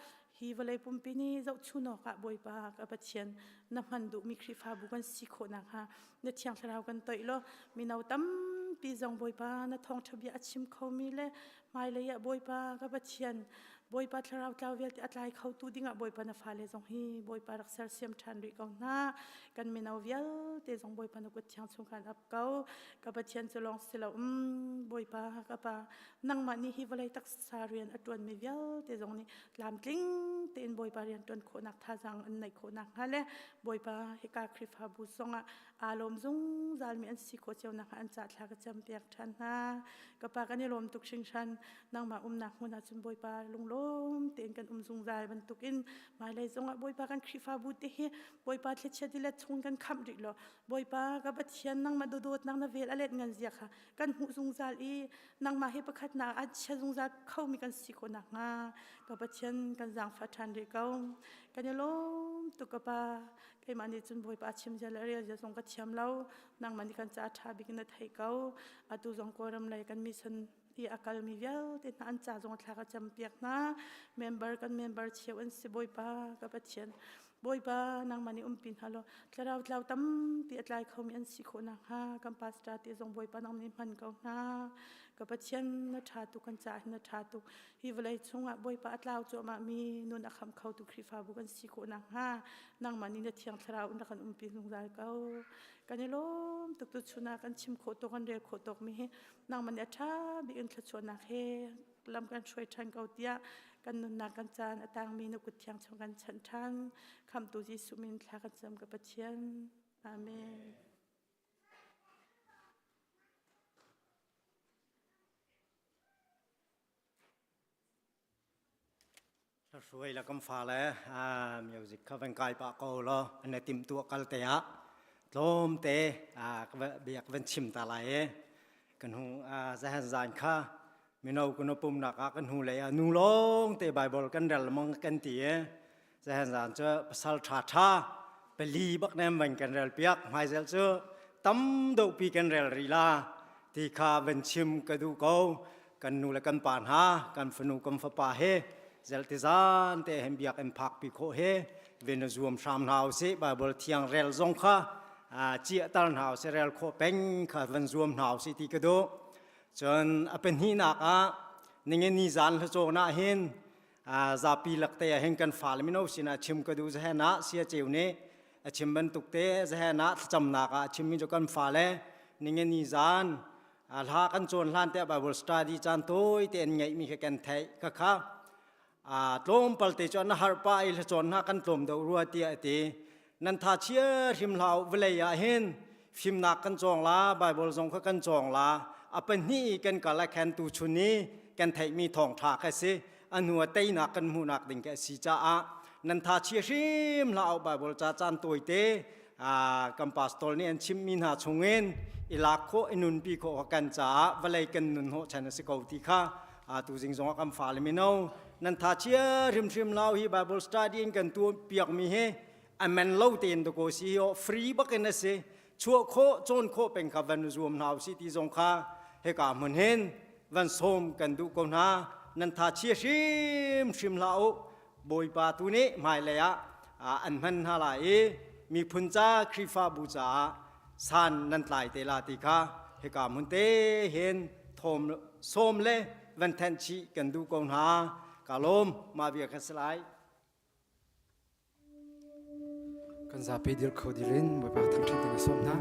Hi vawlei pumpi nih zohchun awkah Bawipa ka Pathian na hman duhmi Khrihfabu kan si khawh nakhnga na Thiang Thlarau kan toih law mino tampi zong Bawipa na thawngṭha bia a chim khomi le hmailei ah Bawipa ka Pathian Bawipa thlarau tlau vialte a tlai khotu dingah Bawipa na fale zong hi Bawipa rak sersiam ṭhan rih ko hna. Kan mino vialte zong Bawipa na kut thiang chung khan ap ko. Ka Pathian cu lawng si lo um Bawipa ka Pa nangmah nih hi vawlei taksa rian a ṭuanmi vialte zong nih tlamtling tein Bawipa rian ṭuan khawhnak thazaang an neih khawh nakhnga le Bawipa hika Khrihfabu zongah aa lawm zungzalmi an si khawh cio nakhnga an ca thla ka campiak ṭhan hna. Ka pa kan i lawm tuk hringhran nangmah umnak hmun ah cun Bawipa lunglawm tein kan um zungzal bantukin hmailei zongah Bawipa kan Khrihfabu te hi Bawipa thlichia tilet chung kan khamh rih law Bawipa ka Pathian nangmah dawtnak na vel a let ngan zia kha kan hmuh zungzal i nangmah hi pakhatnak a chia zungzal khomi kan si khawh nakhnga ka Pathian kan zaangfah ṭhan rih ko. Kan i lawm tuk ka pa. Keimah nih cun Bawipa chim zia le rel zia zong ka thiam lo. Nangmah nih kan caah ṭha bik in na theih ko. Atu zong Kawlram lei kan mission i a kalmi vialte hna an ca zong thla ka campiak hna. Member kan member cheu an si Bawipa ka Pathian. Bawipa nangmah nih umpi hna law thlarau tlau tampi a tlai khomi an si khawh nakhnga kan pastor te zong Bawipa nangmah nih hman ko hna. Ka Pathian na ṭha tuk kan caah hin na ṭha tuk. Hi vawlei chungah Bawipa a tlau cuahmah mi nun a khamh khotu Khrihfabu kan si khawh nakhnga nangmah nih na thiang thlarau in rak kan umpi zungzal ko. Kan i lawm tuk tuchun ah kan chim khawh tuk kan rel khawh tawk mi hi nangmah nih a ṭha bik in thluachuahnak he lam kan hruai ṭhan ko tiah kan nunnak kan caan a tangmi na kut thiang chung kan chanh ṭhan. Khamhtu Jesuh min thla kan cam ka Pathian. Amen. Hruai la kam fa le music kha van kai pa ko lo na tim tu kal te ah tlawm te biak van chim ta lai e kan hu zahan zan kha mino kun pum nak ah kan hu le nu long te bible kan rel mong kan ti e zahan zan chu pasal tha tha pali bak nem van kan rel piak hmaizel chu tam do pi kan rel ri la ti kha van chim ka du ko kan nu le kan pa hna kan fanu kan fapa he zeltizan te hem biak em phak pi kho he ven zuam hram hna usih bible thiang rel zong kha chia tar hna usih rel kho peng kha van zuam hna usih ti ka du cun a pahnihnak ah ningin ni zan hla na hin zapi lakte ah hin kan fale mino sinah chim ka duh zahen ah sia ceu nih a chim bantuk te zahen ah thlacamnak ah a chimmi cu kan fale ningin ni zan hla kan cawn hlan te Bible study caan tawi te an ngeihmi kha kan theih kha kha tlawmpal te cu an har pa i hla cawn hna kan tlawm deuh rua tiah a ti nan tha chia hrim hlau vawlei ah hin fimnak kan cawng la Bible zong kha kan cawng la a pahnih i kan kal ah khan tu chun i kan theihmi thawngṭha kha si a hnu ah teinak kan hmuhnak ding kha a si caah nan tha chia hrim hlah Bible ca caan tawite kan pastor nih an chimmi hna chungin i lak khawh i nunpi khawh kha kan caah vawlei kan nun hnawh chan a si ko ti kha tu zing zong ah kan fale mino nan tha chia hrimhrim lau hi Bible study in kan tuah piakmi hi a men lo tein dako si hi free bak in a si chuah khawh cawn khawh peng kha van zuam hna usih ti zong kha hika hmun hin van sawm kan duh ko hna nan tha chia hrimhrim hlah u Bawipa tu nih hmailei ah an hman hna lai i miphun ca Khrihfabu caah san nan tlai te la ti kha hika hmun te hin thawm sawm le van thenh chih kan duh ko hna ka lawm mah bia kha si lai Kan zapi dir kho dir in Bawipa thangṭhat ding a sawm hna.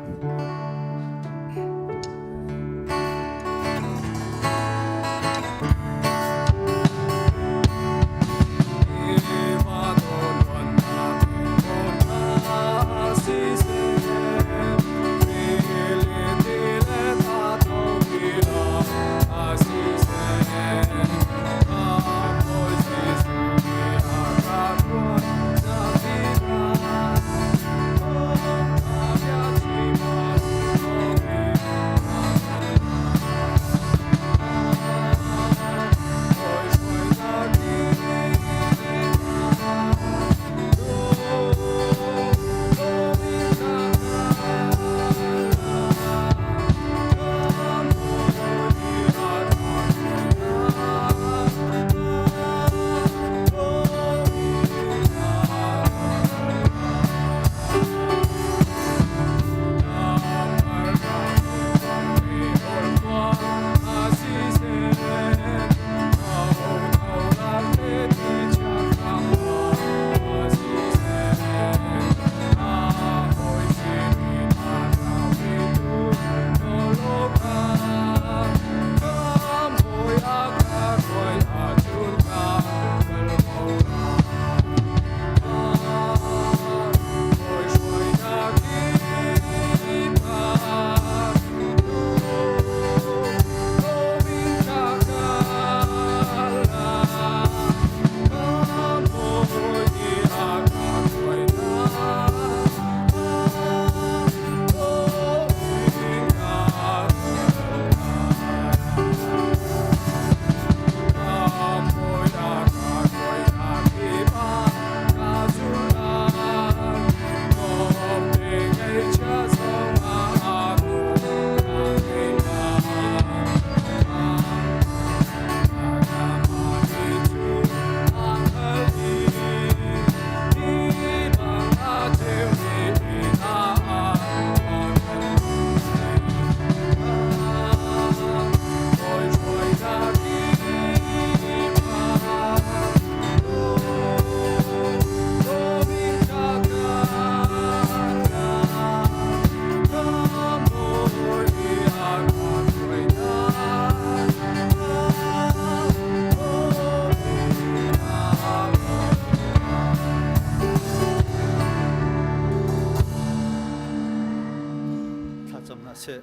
Thlacam hna sih.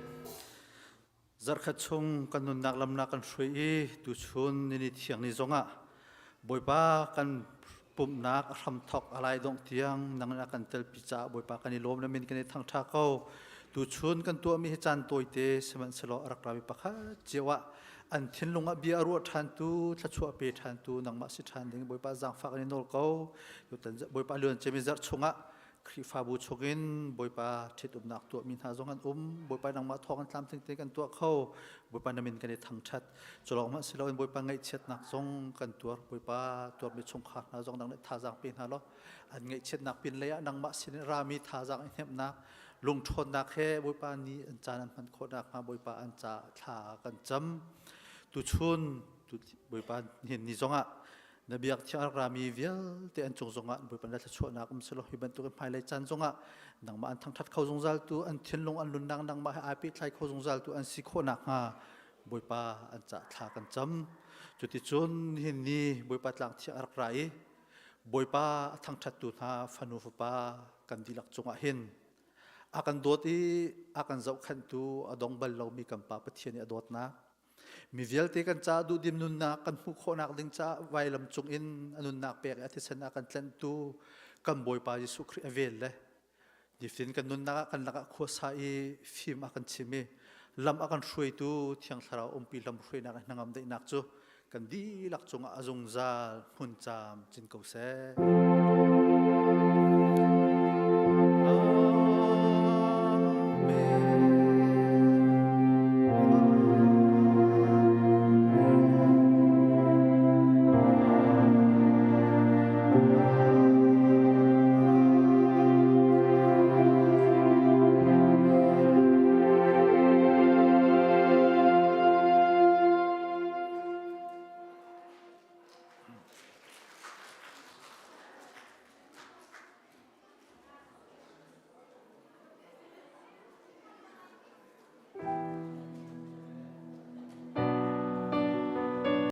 Zarkhat chung kan nunnak lamnak kan hruai i tuchun nini thiang ni zongah Bawipa kan pumhnak a hramthok a lai dongh tiang nang na kan telpi caah Bawipa kan i lawm na min kan i thangṭha ko. Tuchun kan tuahmi hi caan tawite sihmanhsehlaw a rak rami pakhat cio ah an thinlung ah bia a ruah ṭhantu thluachuah pe ṭhantu nangmah si ṭhan ding Bawipa zaangfah kan i nawl ko. Tutan Bawipa luan ciami zarh chungah Khrihfabu chungin Bawipa ṭhitumnak tuahmi hna zong an um. Bawipa nangmah thawng an tlamtling te kan tuah kho. Bawipa na min kan i thangṭhat. Culawng hmanh si loin Bawipa ngaihchiatnak zong kan tuar. Bawipa tuarmi chungkhar hna zong nang nih thazaang pe hna law an ngaihchiatnak pin lei ah nangmah sin in rami thazaang i hnemhnak lungṭhawnnak he Bawipa ni an caan an hman khawh nakhnga Bawipa an ca thla kan cam. Tuchun Bawipa nihin ni zongah na biak thiang rami vialte an cung zongah Bawipa na thluachuahnak um selaw hi bantuk in hmailei caan zongah nangmah an thangthat kho zungzal tu an thinlung an nunnak nangmah he ai pehtlai kho zungzal tu an si khawh nakhnga Bawipa an ca thla kan cam. Cuticun nihin ni Bawipa tlang thiang a rak ra i Bawipa a thangthattu hna fanu fapa kan dihlak cungah hin a kan dawt i a kan zohkhenhtu a dong bal lomi kan Pa Pathian i a dawtnak Mi vialte kan caah duhdim nunnak kan hmuh khawhnak ding caah vailam cung in a nunnak pek i a thisen a kan tlenhtu kan Bawipa Jesuh Khrih a vel le nifatin kan nunnak ah kan lakah khuasa i fim a kan chim i lam a kan hruaitu Thiang Thlarau umpi lam hruainak le hnangam daihnak cu kan dihlak cungah a zungzal hmun caam cin ko seh.